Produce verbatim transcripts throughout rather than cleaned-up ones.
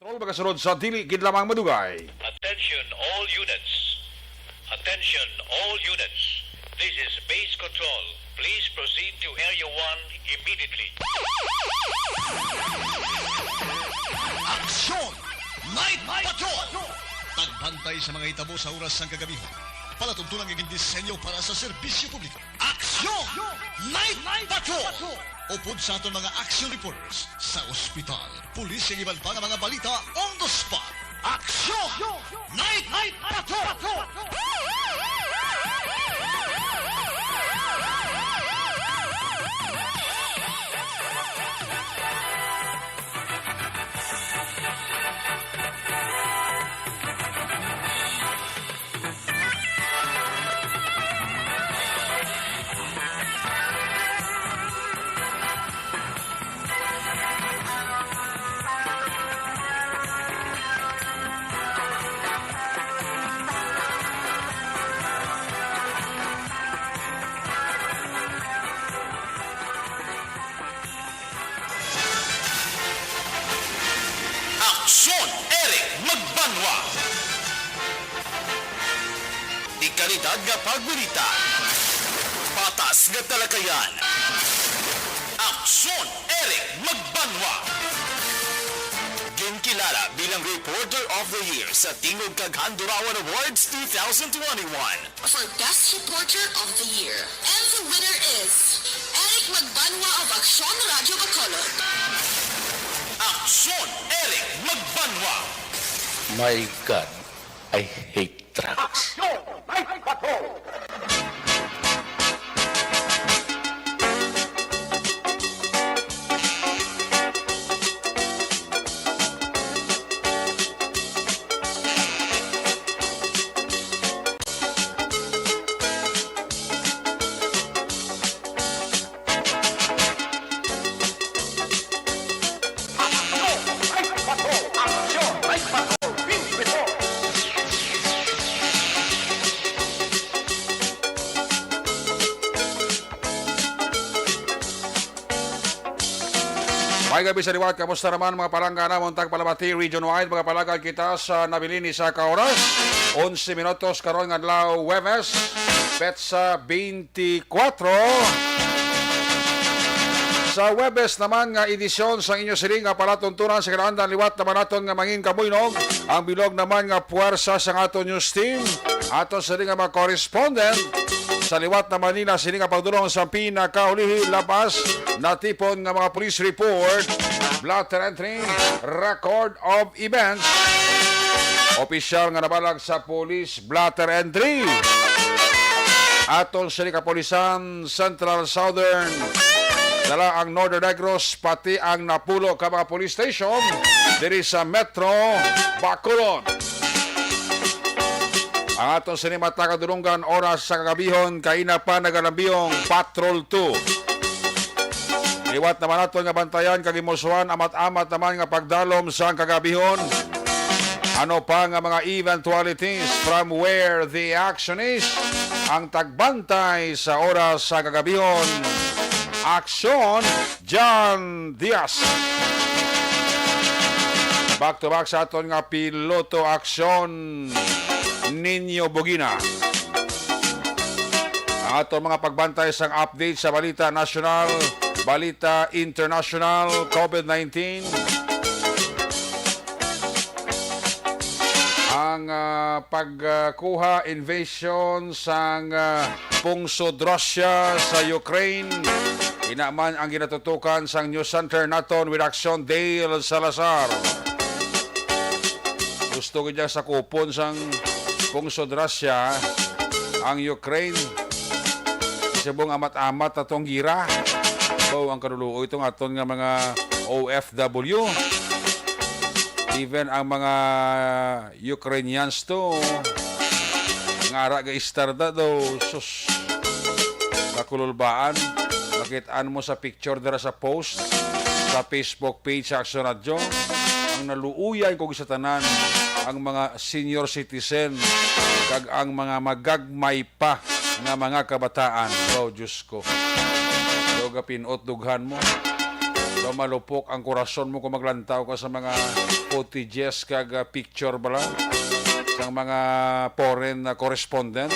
All magasunod sa dili gid lamang madugay. Attention all units. Attention all units. This is base control. Please proceed to area one immediately. Aksyon! Night Patrol! Tagbantay sa mga hitabo sa oras sang kagabihon. Palatuntunan nga gindisenyo para sa serbisyo publiko. Aksyon! Night Patrol! Upod sa aton mga action reporters sa ospital, pulis, kag iban pa nga mga balita on the spot. Aksyon! Night Patrol! Aksyon, Eric Magbanwa. Di kalidad nga pagbalita. Patas nga talakayan. Aksyon, Eric Magbanwa. Ginkilala bilang Reporter of the Year sa Tingog kag Handurawan Awards two thousand twenty-one. For Best Reporter of the Year. And the winner is Eric Magbanwa of Aksyon Radio Bacolod. Aksyon, Eric Magbanwa. My God, I hate drugs. Aksyon! Night Patrol! May gabi sa liwat. Kamusta naman, mga palangga namon tagpalabati region wide? Mga palangga, kita sa nabilin ni sa ka oras, onse minutos karon nga adlaw, Huwebes, petsa twenty-four. Sa Huwebes naman nga edisyon sang inyo siling nga palatuntunan, sa kinaandan liwat naman naton nga mangin kamuinog ang bilog naman nga puwersa sang aton news team. Aton siling nga mga correspondent sa liwat naman nila sini nga pagdulong sa pinakaulihi, labas natipon nga mga police report, blotter entry, record of events, opisyal nga nabalag sa police blotter entry. Aton sini kapulisan Central Southern, dala ang Northern Negros, pati ang napulo ka mga police station diri sa Metro Bacolod. Ang aton sini mata kadulunggan, oras sa kagabihon, kaina pa nagalambiyong Patrol two. Liwat naman naton nga bantayan kag imusuan, amat-amat naman nga pagdalom sang kagabihon. Ano pa nga mga eventualities from where the action is? Ang tagbantay sa oras sa kagabihon, Aksyon, John Diaz. Back to back sa aton nga piloto, Aksyon, Nino Bugina. Ang aton mga pagbantay sang update sa balita nasyonal, balita international, COVID nineteen. Ang, ah, pagkuha, invasion sang, ah, pungsod Russia sa Ukraine. Ina man ang ginatutukan sang news center naton with Action Dale Salazar. Gusto gid niya sakupon sang pungsod Russia ang Ukraine. Subong amat-amat na tong gira. Oh, ang kaluluoy itong aton nga mga O F W. Even ang mga Ukrainians to, nga ara ga istarda daw, sus, kakululbaan. Makit-an mo sa picture dira sa post sa Facebook page sa Action Radio. Ang naluoyan ko sa tanan, ang mga senior citizen kag ang mga magagmay pa nga mga kabataan. Oh, Diyos ko. So, gapinot dughan mo. Daw malupok ang korason mo kung maglantaw ka sa mga footages kag, ah, picture bala sang mga foreign na correspondent,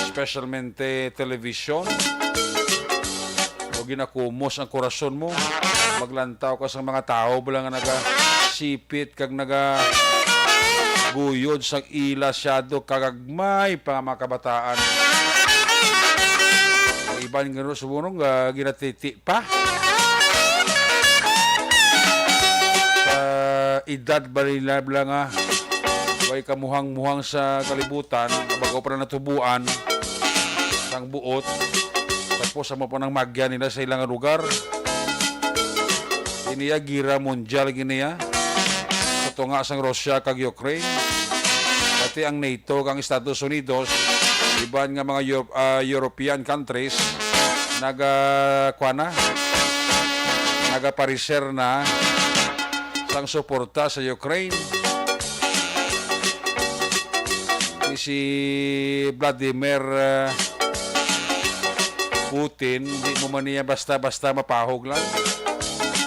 especialmente television. O ginakumos ang korason mo, maglantaw ka sa mga tawo bala nga nagasipit kag nagaguyod sang ila siyado kagagmay pa nga mga kabataan. Ang iban nga subong nga ginatiti pa sa edad ba nila bala nga way kamuhang-muhang sa kalibutan, nga bago pa na natubuan sang buot, tapos amo pa nang magya nila sa ilang lugar. Iniya, gira mundial giniya sa tunga sang Russia kag Ukraine. Pati ang NATO kang Estados Unidos, iban nga mga Eu-, ah, European countries, naga-, kuwan na, nagapareser na sang suporta sa Ukraine. Ni si Vladimir, ah, Putin, di mo man niya basta-basta mapahog lang.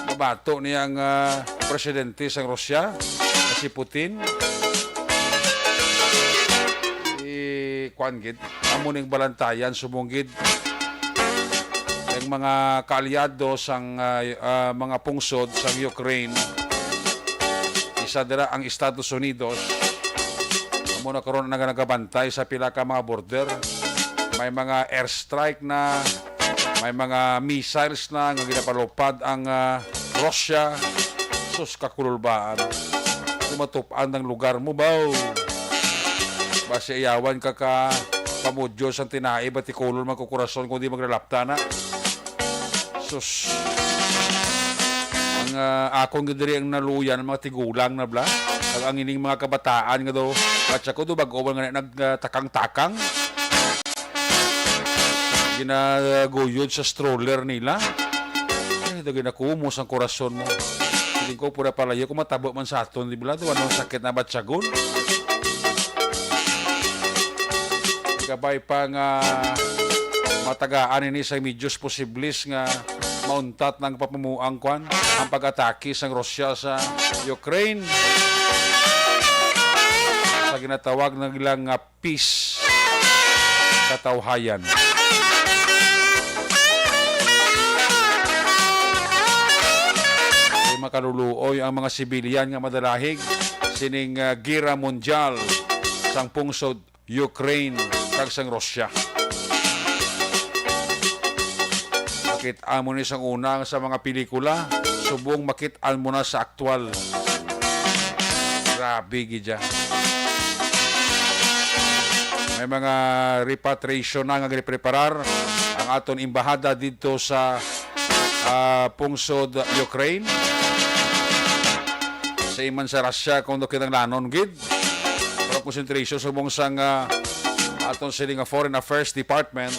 Mabato niya ang, ah, presidente sang Russia, nga si Putin. I-, kuwan gid, amo ning balantayan, subong gid ang mga kaalyado sang, ah, ah, mga pungsod sang Ukraine. Isa dira ang Estados Unidos. Amo na karon ang nagabantay sa pila ka mga border. May mga airstrike na, may mga missiles na nga ginapalupad ang, ah, Russia. Sus, kakululbaan. Kung matup-an ang lugar mo, baw. Basi ayawan ka ka pamudyo sang tinai, bati kulol man ko kurason kung di maglalapta na. Sus. Ang, ah, akon gid diri ang naluyan, mga tigulang na bala. Kag ang ining mga kabataan nga daw, watch ako, do bag-o man nga nagtakang-takang. Ginaguyod sa stroller nila. Ay, daw ginakumos ang kurason mo. Hindi ko pura palayo kung matabo man sa aton, di ba? Daw anong sakit na batyagon? Kabay pa nga matagaan ini sa medios posibles nga mauntat ng papamuang kwan ang pag-atake sang Russia sa Ukraine sa ginatawag na nila nga peace katawhayan. Di makaluluoy ang mga sibilyan nga madalahig sining, ah, gera mundial sang pungsod Ukraine kag sang Russia. Makit-an mo ni sang una sa mga pelikula, subong makit-an mo na sa aktual. Grabe gid ya. May mga repatriation na nga ginipreparar ang aton embahada didto sa, ah, pungsod Ukraine. Sa iman sa Russia, kung do kinahanglanon gid, pero concentration subong sang, ah, aton sini nga Foreign Affairs Department,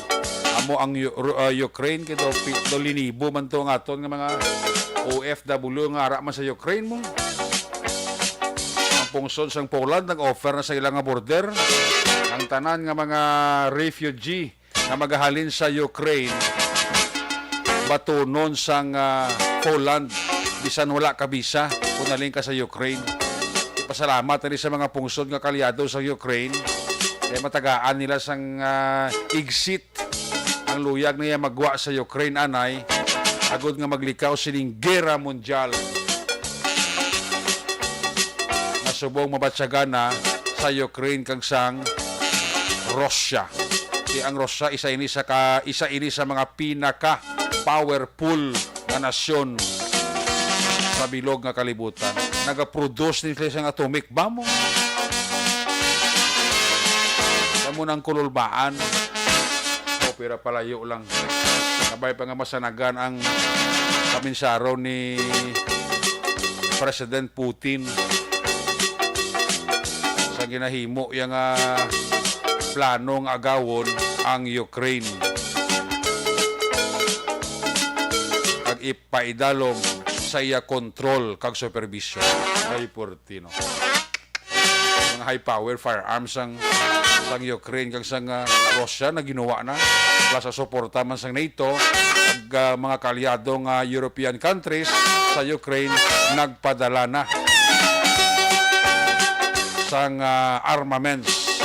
amo ang U-, Ru-, ah, Ukraine, kay daw pi-, daw linibo man to ang aton nga mga O F W nga ara man sa Ukraine mo. Ang pungsod sang Poland nag-offer na sa ilang nga border ang tanan nga mga refugee nga magahalin sa Ukraine, batunon sang, ah, Poland, bisan wala ka bisa kung halin ka sa Ukraine. Pasalamat na rin sa mga pungsod nga kaalyado sa Ukraine, kay matagaan nila sang, ah, exit ang luyag niya magwa sa Ukraine anay, agod nga maglikaw sining gera mundial nga subong mabatyagan na sa Ukraine kag sang Russia. Kay ang Russia isa ini sa ka, isa ini sa mga pinaka powerful nga nasyon sa bilog nga kalibutan. Nagaproduce ni sila sang atomic bomb. Kamo nang kululbaan. O, pira palayo lang. Kabay pa nga masanagan ang kaminsaro ni President Putin sa ginahimo iya nga planong agawon ang Ukraine kag ipaidalom sa iya kontrol kag superbisyon. Ay, portino. Mga high power firearms sang, sang Ukraine kag sang, ah, Russia na ginuwa na. Plus sa suporta man sang NATO, kag, ah, mga kaalyado nga European countries sa Ukraine nagpadala na sang, ah, armaments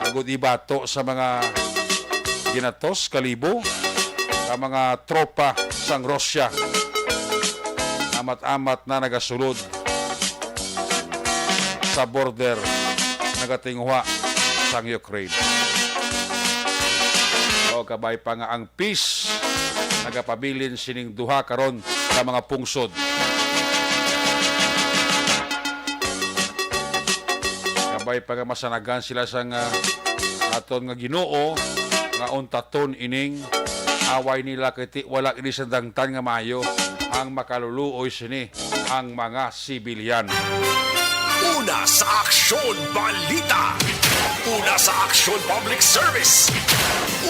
agud ibato sa mga ginatos kalibo nga mga tropa sang Russia. Amat-amat na nagasulod sa border, nagatinguha sang Ukraine. O, kabay pa nga ang peace nagapabilin sining duha karon ka mga pungsod. Kabay pa nga masanagan sila sang, ah, aton nga Ginoo nga untaton ining away nila, kay ti wala ini sa dangtan nga maayo ang makaluluoy sini ang mga sibilyan. Una sa aksyon, balita. Una sa aksyon, public service.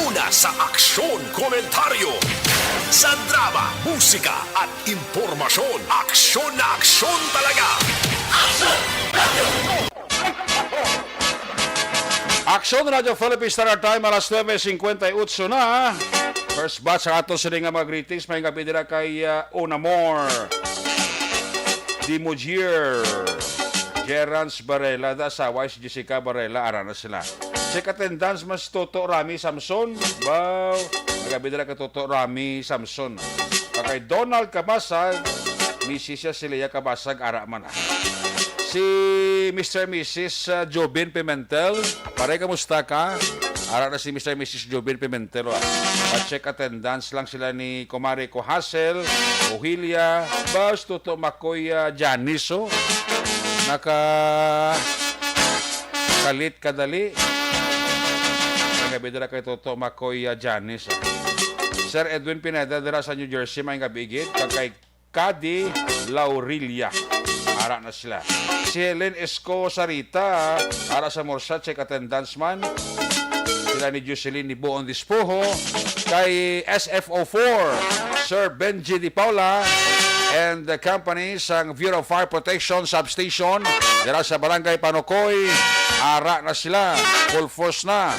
Una sa aksyon, komentaryo. Sa drama, musika, at impormasyon, aksyon na aksyon talaga. Aksyon Radyo Philippine Standard Time, alas nuebe cincuenta y ocho na. First batch sa ato sini nga mga greetings. May gabi dira kay, ah, Unamor Dimujier, Gerans Barela, da asawa si Jessica Barela, ara na sila. Check attendance man si Toto Rami Samson. Wow, may gabi dira kay Toto Rami Samson. Kag kay Donald Kabasag, misis siya si Lea Kabasag, ara man na. Si Mister Missus, ah, Jobin Pimentel, pare, kamusta ka? Ara na si Mister Missus Jobin Pimentel, ah. Pa-check attendance lang sila ni Kumare ko Hassel, Ohilia, bas, Toto Makoy, ah, Janice, oh. Naka kalit kadali. Ang gabi dira kay Toto Makoy, ah, Janice, ah. Sir Edwin Pineda dira sa New Jersey, may gabi gid. Kag kay Kadi Laurilla. Ara na sila. Si Helen Esco Sarita, ara sa Morsa, check attendance man. Sila ni Jocelyn ni Buon Dispoho. Kay S F O four, Sir Benji Di Paula, and the company sang Bureau of Fire Protection Substation, dira sa Barangay Panokoy, ara na sila. Full force na.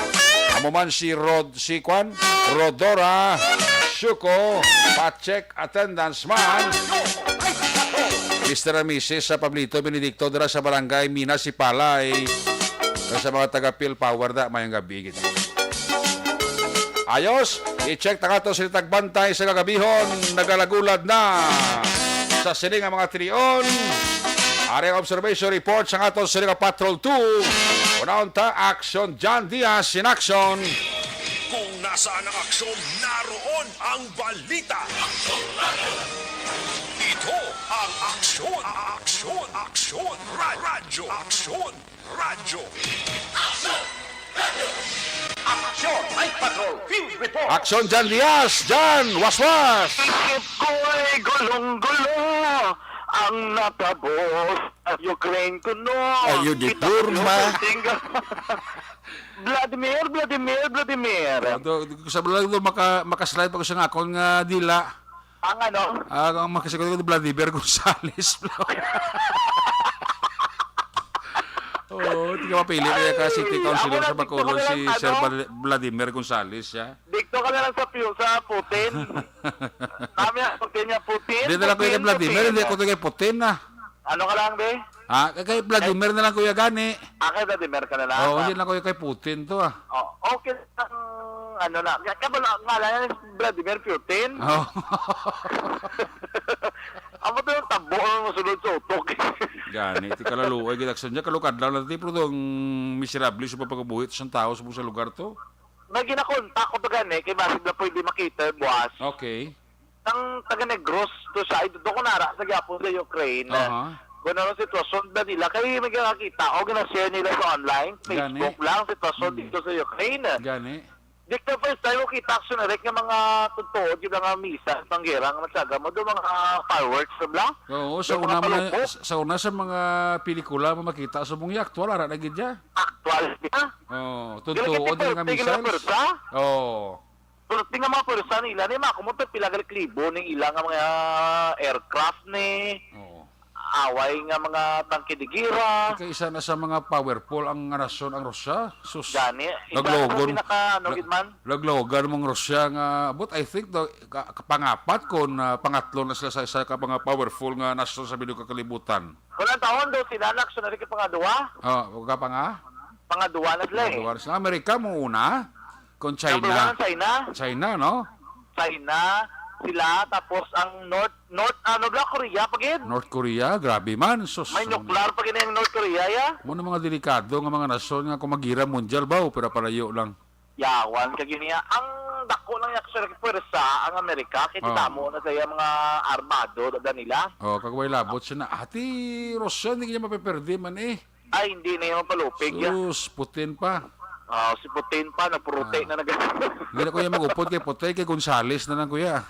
Amo man si Rod, si Kwan, Rodora Shuko, pa-check attendance man. Mister and Missus sa Pablito Benedicto dira sa Barangay Mina Sipalay. Sa mga taga Phil Power da, mayong gabi gid. Ayos, i-check ta nga to sa tagbantay sa kagabihon, nagalagulad na sa sini nga mga tilion. Ari ang observation report sa aton sini nga Patrol two. Unahon ta, Action John Diaz in action. Kung nasaan ang aksyon, naroon ang balita. Ito ang aksyon, aksyon, aksyon, ra- radyo, aksyon, radyo. Aksyon, Night Patrol, Field Report. Action John Diaz, John Waswas. Isip ko ay gulong-gulo ang natabo sa Ukraine kuno. Ayun, di Burma. Vladimir, Vladimir, Vladimir. Do, do, sa lang do maka, makaslide pa ko sa akon nga dila. Ang ano? Ah, ang makasiko ko Vladimir Gonzales. Oo, tiga mapili kaya ka city councilor sa Bacolod si Sir Val- Vladimir Gonzales, ya. Dikto ka na lang sa Pu- sa Putin. Kami ang Putin niya, Putin. Hindi na lang ko Putin, kay Vladimir, Putin. Hindi ko to kay Putin na. Ano ka lang, be? Ah, kay Vladimir na lang, Kuya Gani. Ah, kay Vladimir ka na lang. Oo, hindi lang, Kuya, kay Putin to, ah. Oh, okay lang, ano na. Kaya ba na, ngalan niya si Vladimir Putin? Oh. Amo to yung tabo ang musulod sa utok. Gani, ti kalaluoy gid aksyon niya, kalukad lang natin, pero itong miserable sa pagkabuhi sa tao sa, sa lugar to. May ginakontak ko to gani, kay basig na pwede makita, buwas. Okay. Ang taga Negros to siya, ito ko nara sa gyapon sa Ukraine. Aha. Kung ano ang sitwasyon na nila, kay may nakakita o gina-share nila sa online, Gani. Facebook lang, sitwasyon Mm. dito sa Ukraine. Gani. Di ka first time ko kita action direct nga mga totoo, di ba nga misa, panggera, nga matsaga mo, do mga fireworks, bla? Oo, sa Yung una mga mga, palubok. sa una sa mga pelikula mo makita sa mong aktual, ara na gid ya. Actual, di ba? Oh, Di ba totoo kasi din nga perting na missiles. pwersa? Oh. Perting nga mga pwersa nila, ni mga kumot pila gali ka libo ning ila nga mga aircraft ni. Oh. away nga mga tangke de gera. Kay isa na sa mga powerful ang nga nasyon ang Russia. Sus, gani, isa na laglogon, pinaka, ano, la-, gid man, laglogan mong Russia nga, but I think the, ka-, kapangapat kon, ah, pangatlo na sila sa isa ka mga powerful nga nasyon sa bilog ka kalibutan. Wala taon daw sila, nak, so na rin pangadua. Oh, ka pa nga? Pangadua na sila, eh. Pangadua na sila. Amerika mo una, kung China. Number one ang China. China, no? China, sila, tapos ang North, North, ano ba, Korea pa gid? North Korea, grabe man. Sus, may ano, nuclear pa gid ang North Korea, ya? Mo na mga delikado nga mga nasyon nga kung magira mundial ba, o pero palayo lang. Yawan ka gini, ya. Ang dako lang yak sa pwersa ang Amerika, kay, oh, damo na sa iya mga armado, dada nila. Oh, kag way labot siya na, "Ati, Russia, hindi niya mapiperde man, eh." Ay, hindi na yung palupig, ya. Sus, Putin pa. Ah, si Putin pa, nagpurute, ah, na nag- Hindi na ko yan mag-upod kay Putin, kay Gonzales na lang, kuya.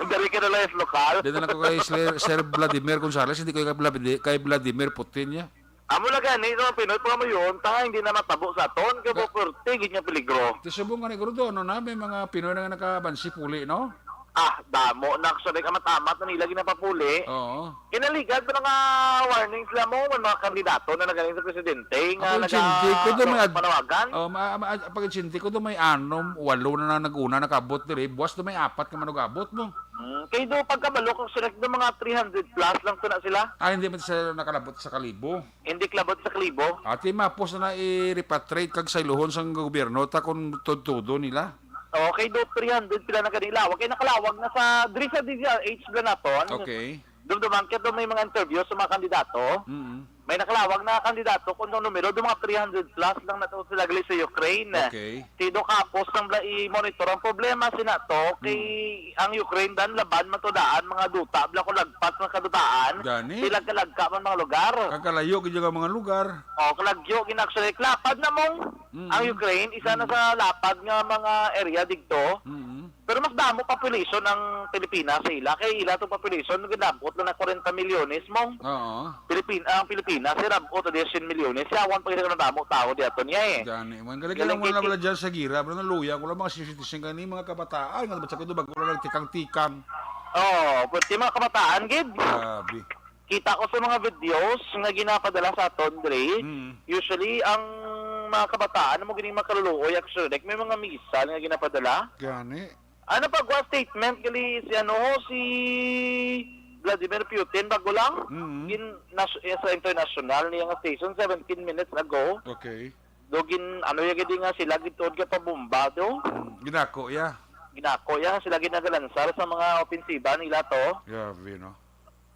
Dari ka na lang sa lokal. Hindi na lang ko kay Sir, Sir Vladimir Gonzales, hindi ko kay Vladi-, kay Vladimir Putin, ya. Amo na gani, sa mga Pinoy, pa mo yun, ta, hindi na matabo sa aton, kay, ka-, purte, gid nga peligro. Ti subong nga ni Gordo, ano na, may mga Pinoy na nga nakabansi puli, no? Ah, damo na, actually, kamat-amat na nila ginapapuli. Oo. Kinaligad pa na nga warning sila mo, may mga kandidato na nagaling sa presidente, nga ang naga-, presidente ko do may ad-, panawagan. Oh, ma-, ma-, pag-, presidente ko do may anom, walo na, na nag-una, nakabot diri. Buwas do may apat ka manugabot mo. Hmm, kay do pagkabalo ko sila, do mga three hundred plus lang to na sila. Ah, hindi man sila nakalabot sa kalibo. Hindi kalabot sa kalibo. Ati, mapos na na i-repatriate kag sayluhon sang gobyerno, ta kung tudtudo nila. Okay, do three hundred pila na kanila. Wa kay nakalawag na sa, diri sa D Z R H bala naton. Okay. Dumduman kay do may mga interview sa mga kandidato. Mm. May nakalawag na kandidato kung ang numero do mga three hundred plus lang na to sila gali sa Ukraine. Okay. Ti do kapos lang bala i-monitor ang problema sina to kay, mm, ang Ukraine dan laban man to daan mga duta bala ko lagpas nga kadutaan. Gani. Sila kalagka man mga lugar. Kagkalayo gid ang mga lugar. Oh, kalagyo gid actually. Lapad na mong, mm, ang Ukraine, isa na, mm, sa lapad nga mga area digto. Mm. Pero mas damo population ang Pilipinas sa ila. Kay ila tong population, ginabot lang na forty milyones mong. Oo. Pilipin-, ang Pilipinas, sirabot na diez milyones. Yawan pa gid ang damo tao di ato niya, eh. Gani man. Galing, galing, wala, kay, wala dyan sa gira. Pero naluya ko lang mga senior citizen kani, mga kabataan. Nga ba't sa kuno, bago lang tikang-tikang. Oo, pwerte mga kabataan, gid. Grabe. Kita ko sa mga videos nga ginapadala sa aton, Dre. Mm. Usually, ang mga kabataan mo gining makaluluoy, actually, like, may mga missile nga ginapadala. Gani. Ano pa, gwa statement gali si, ano, si Vladimir Putin, bago lang? Mm. Gin-, nas-, eh, sa international niya nga station, seventeen minutes ago. Okay. Do gin-, ano, ya gid nga sila gituod ka pabomba do. Mm, ginako, ya. Ginako, ya. Sila ginagalansar sa mga opensiba nila to. Grabe, no?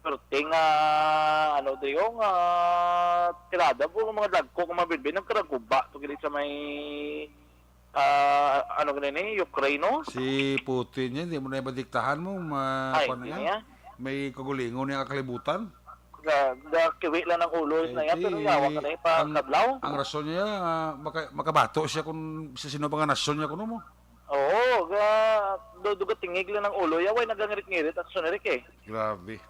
Perting, ah, ano, Dre, nga tirada po ang mga dagko nga mga bilbil, nagkaraguba to gid sa may, ah, ano gani ni, Ukraine, no? Si Putin yan, di mo na ipadiktahan mo, ma-, ay, kuwan na yan. May kagulingon niya kakalibutan. Ga-, gakiwi lang ng ulo na yan, pero yawa ka na yung ang, pagkablaw. Ang rason niya, ah, maka-, makabato siya kung sa sino pa nga nasyon niya kuno mo. Oo, ga-, do-, dugatingig lang ng ulo. Yaway, nagangirit-ngirit, action, Eric, eh. Grabe.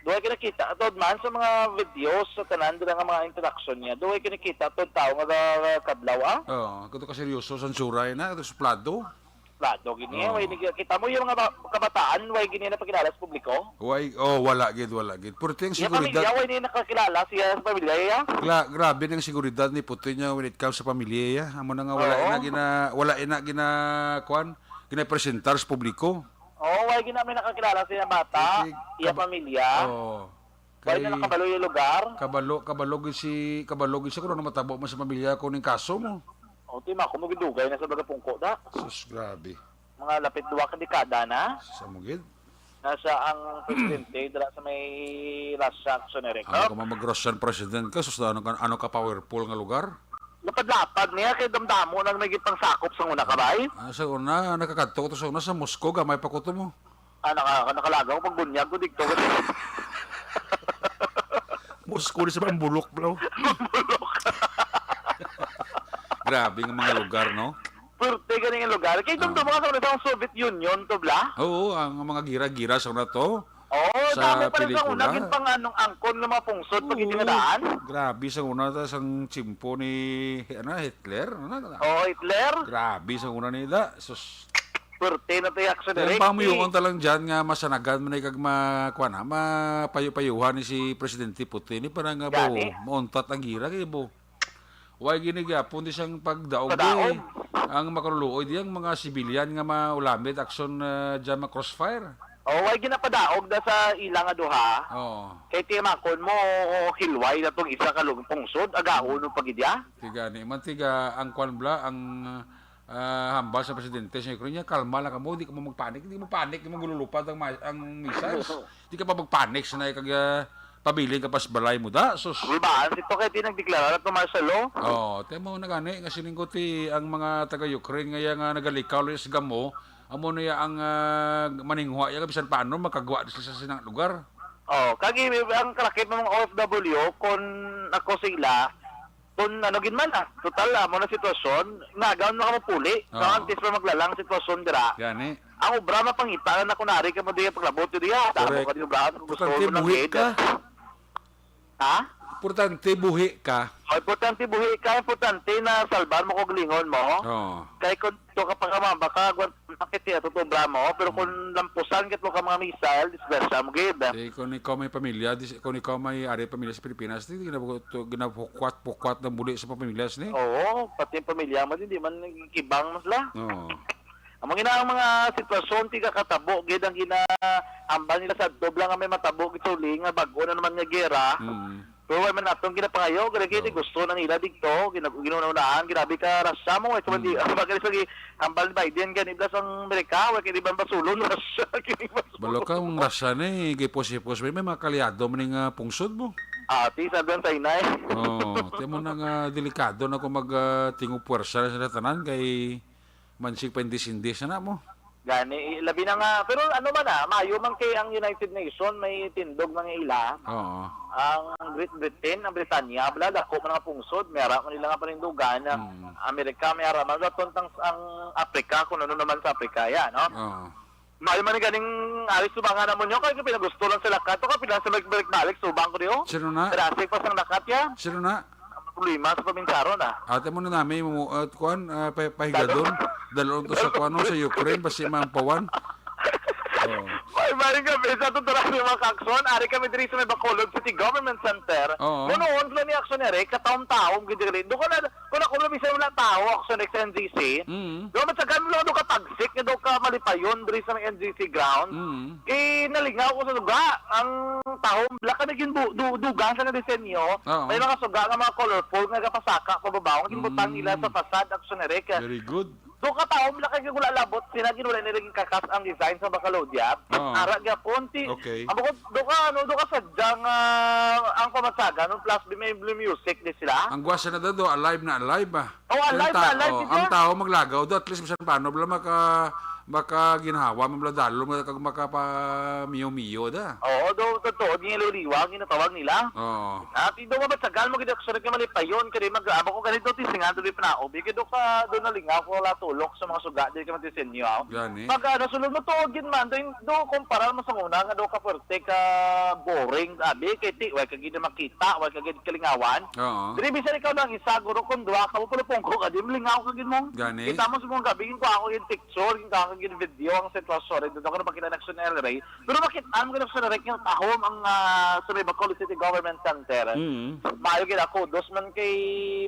Duha ka nakita, tod man sa mga videos, sa tanan dira nga mga interaction niya. Duha ka nakita, tod tao nga ga-, kablaw, ah? Oo, kato ka seryoso, sansuray na, kato suplado. Suplado, gini, eh. Oo. Way, nag-, kita mo yung mga ba-, kabataan, way gini na pakilala sa publiko? Way, oh, wala gid, wala gid. Pero ito yung seguridad. Iya pamilya, way niya nakakilala siya sa pamilya, iya? Gra-, grabe ng seguridad ni Putin niya when it comes sa pamilya, iya. Amo na nga, wala, oo, na gina-, wala na gina-, kuwan, ginapresentar sa publiko. Oo, way gina may nakakilala siya bata, kasi iya kaba-, pamilya. Oo. Way na kay nakabalo yung lugar. Kabalo, kabalo gid si, kabalo gid siya kung ano matabo man sa pamilya ko ning kaso mo. O, ti, ma, kumugidugay na sa bagapungko, da. Sus, grabe. Mga lapit duwa ka dekada na. Sa mo gid? Nasa ang presidente, dira sa may Russia, action, Eric, no? Ano ka, mag-Russian president ka, sus, ano ka, ano ka powerful nga lugar? Lapad-lapad niya, kay damdamo nang may gipangsakop sa una ka, bay? Ah, sa una, nakakadto ko to sa una, sa Moscow, gamay pa ko to mo. Ah, naka-, nakalagaw pag bunyag ko, digto ko. Moscow, di sa Mambulok, bro. Mambulok. Grabe nga mga lugar, no? Pwerte ganing lugar. Kay, ah, dumduma sa mga sa Soviet Union to, bla? Oo, ang mga gira-gira sa una to. Oo, sa dami pa rin sa una, pelikula. Gid pang anong angkon nga mga pungsod pag, oo, itinadaan. Grabe sa una, ta, sang tiyempo ni, ano, Hitler, ano, ano? Oo, Hitler. Grabe sa una nila. Sus. Pwerte na tayo action Kaya direct, ang pamuyoon eh. Talang dyan nga masanagan man ay kag ma-, kuwan, ha, mapayo-payuhan ni si Presidente Putin, eh, para nga, bo, Gani. Mauntat ang gira, kaya, bo, way gini gyapon di siyang pagdaog, Padaog. Eh. Ang makaluluoy di ang mga civilian nga maulamit action, ah, dyan ma-crossfire. Oh, way ginapadaog na sa ila nga duha. Oo. Kay timakon mo, hilway na tong isa ka lug-, pungsod, agahon mo pagidya. Tiga ni, man tiga ang kwan bla, ang, ah, hambal sa presidente sa Ukraine niya, "Kalma lang kamo, di kamo magpanik, di mo panic, di mo gululupad ang ma-, ang missiles. Di ka pa magpanik sa nay kag, ah, pabilin ka pas balay mo da." Sus. Di ba? Sito kay tinagdeklara na to martial law. Oh, temo na gani nga sining ko ti ang mga taga Ukraine nga iya nga nagalikaw lang sa gamo, amo na iya ang, ah, maningwa iya nga bisan paano makagwa sila sa sinang lugar. Oh, kagi ang kalakip ng mga O F W, kung ako sila, kung ano gid man, ah, total, ah, mo na sitwasyon, nagaw na ka mapuli, Oo. Sa antes pa maglalang sitwasyon dira. Gani. Ang obra mapangita na kunari ka mo diya paglabot diya, tamo Correct. Ka di obrahan kung gusto Importante mo ng buhi aid. Ka. Ha? Importante buhi ka. Oh, importante buhi ka, importante na salbar mo kog lingon mo. Oo. Kay kung to ka pa ka mabaka, agwan makit siya, tutuo bra mo. Pero kung lampusan ka to ka mga missile, disgrasya mo gid. Di, kung ikaw may pamilya, di, kung ikaw may ari pamilya sa Pilipinas, di, ginabu-, to, ginapukwat-pukwat ng buli sa pamilya ni. Oo, pati yung pamilya mo, di, di man nagkibang mo sila. Oo. Amo gina ang mga sitwasyon, tiga katabo, gid ang gina-, ambal nila sa doble nga may matabo, gid sa uli nga bago na naman nga gera. Mm. Pero wala man natong ginapangayo, gani kay Oo. Gusto na nila digto, gina-, ginunahan, grabe ka Russia mo, ito man di, Mm. Ang bagay sa gi-, hambal ni Biden, gani blas ang Amerika, wala kay di ba basulon, Russia, kini basulon. Balo ka, ang Russia ni, gipos-ipos, may, may mga kalyado man nga pungsod mo. Ah, ti, sabi ang China eh. Oo, ti mo na nga delikado na kung mag, ah, tingog puwersa na sila tanan, kay mansig pa indis-indis na mo. Gani, i-, labi na nga, pero ano man ah, maayo man kay ang United Nation may tindog man nga ila. Oo. Ang Great Britain, ang Britanya, bala, dako man nga pungsod, may ara man nila nga panindugan, ang Mm. Amerika, may ara man, wala tontang ang Africa, kung ano naman sa Africa, ya, no? Oo. Maayo man ganing alis subangan namo nyo, kay pinagusto lang sila ka, to ka, pila sa balik-balik, subang ko diyo. Sino na? Drastic pa sang lakat, ya. Sino na? Ang problema sa paminsaro na. Ate mo na nami mo, uh, kuan, uh, pa-, pahigadon. Dalon to sa kuan, no, sa Ukraine, basi mampawan. Oh. May, may gabi sa tuturan ng mga kakson. Ari kami diri sa may Bacolod City Government Center. Oo. Munuon sila ni Aksyon Eric, kataom-taom, gid diri. Doon ko na, kung ako na bisan wala tao, Aksyon Eric sa N G C. Mm. Doon, matsagan mo lang doon ka tagsik, nga doon ka malipayon diri sa may N G C ground. Mm. Kay nalingaw ko sa duga, ang tahom, wala ka naging bu-, du-, dugang sa nga disenyo. Oo. May mga suga nga mga colorful nga gapasaka pababaw, nga ginbutang nila sa Mm. Facade, Aksyon Eric. Very good. Do ka tahom, wala ka gula labot, sina gin wala nila ginkakas ang design sa Bacolod, ya. Oo. Ara gyapon, ti, Okay. Ang bukod, do ka, ano, do ka sadyang, ah, ang pamatsaga, no, plus may, may music di sila. Ang gwasa na daw, do, alive na alive, ah. Oh, alive Ang na ta-, alive oh, sila. Ang tao maglagaw do, at least bisan paano, bala maka-, makaginhawa, man bala dalo, maka-, makapamiyo-miyo da. Oo, do, totoo, giniliwliwa, ginatawag nila. Oo. At indo nga matsagal mo, gid ako sa nagkamalipayon, kaya mag-aabo ko ganito, tisingan, tuloy panaob. Kaya do ka, do nalingaw ko, wala tulok sa mga suga, di ka magdisenyo, ah. Gani. Pag, ano, sulod mo, tuod, gid man, do, do, kumpara mo sa una, nga do ka puwerte, ka boring, abi, kay ti, way ka gid makita, way ka gid kalingawan. Oo. Diri, bisan ikaw lang isa, guro, kung duha ka, pulupong ko ka, di malingaw ka gid mo. Gani. Kita mo sa mga gabi, yung kuha ko yung picture, yung kuha ko yung video, ang sitwasyon, ito ko na pakita na sa L R A. Pero makita mo gid sa direct nga tahom ang, ah, sa may Bacolod City Government Center. Mm. Maayo gid ako, dos man kay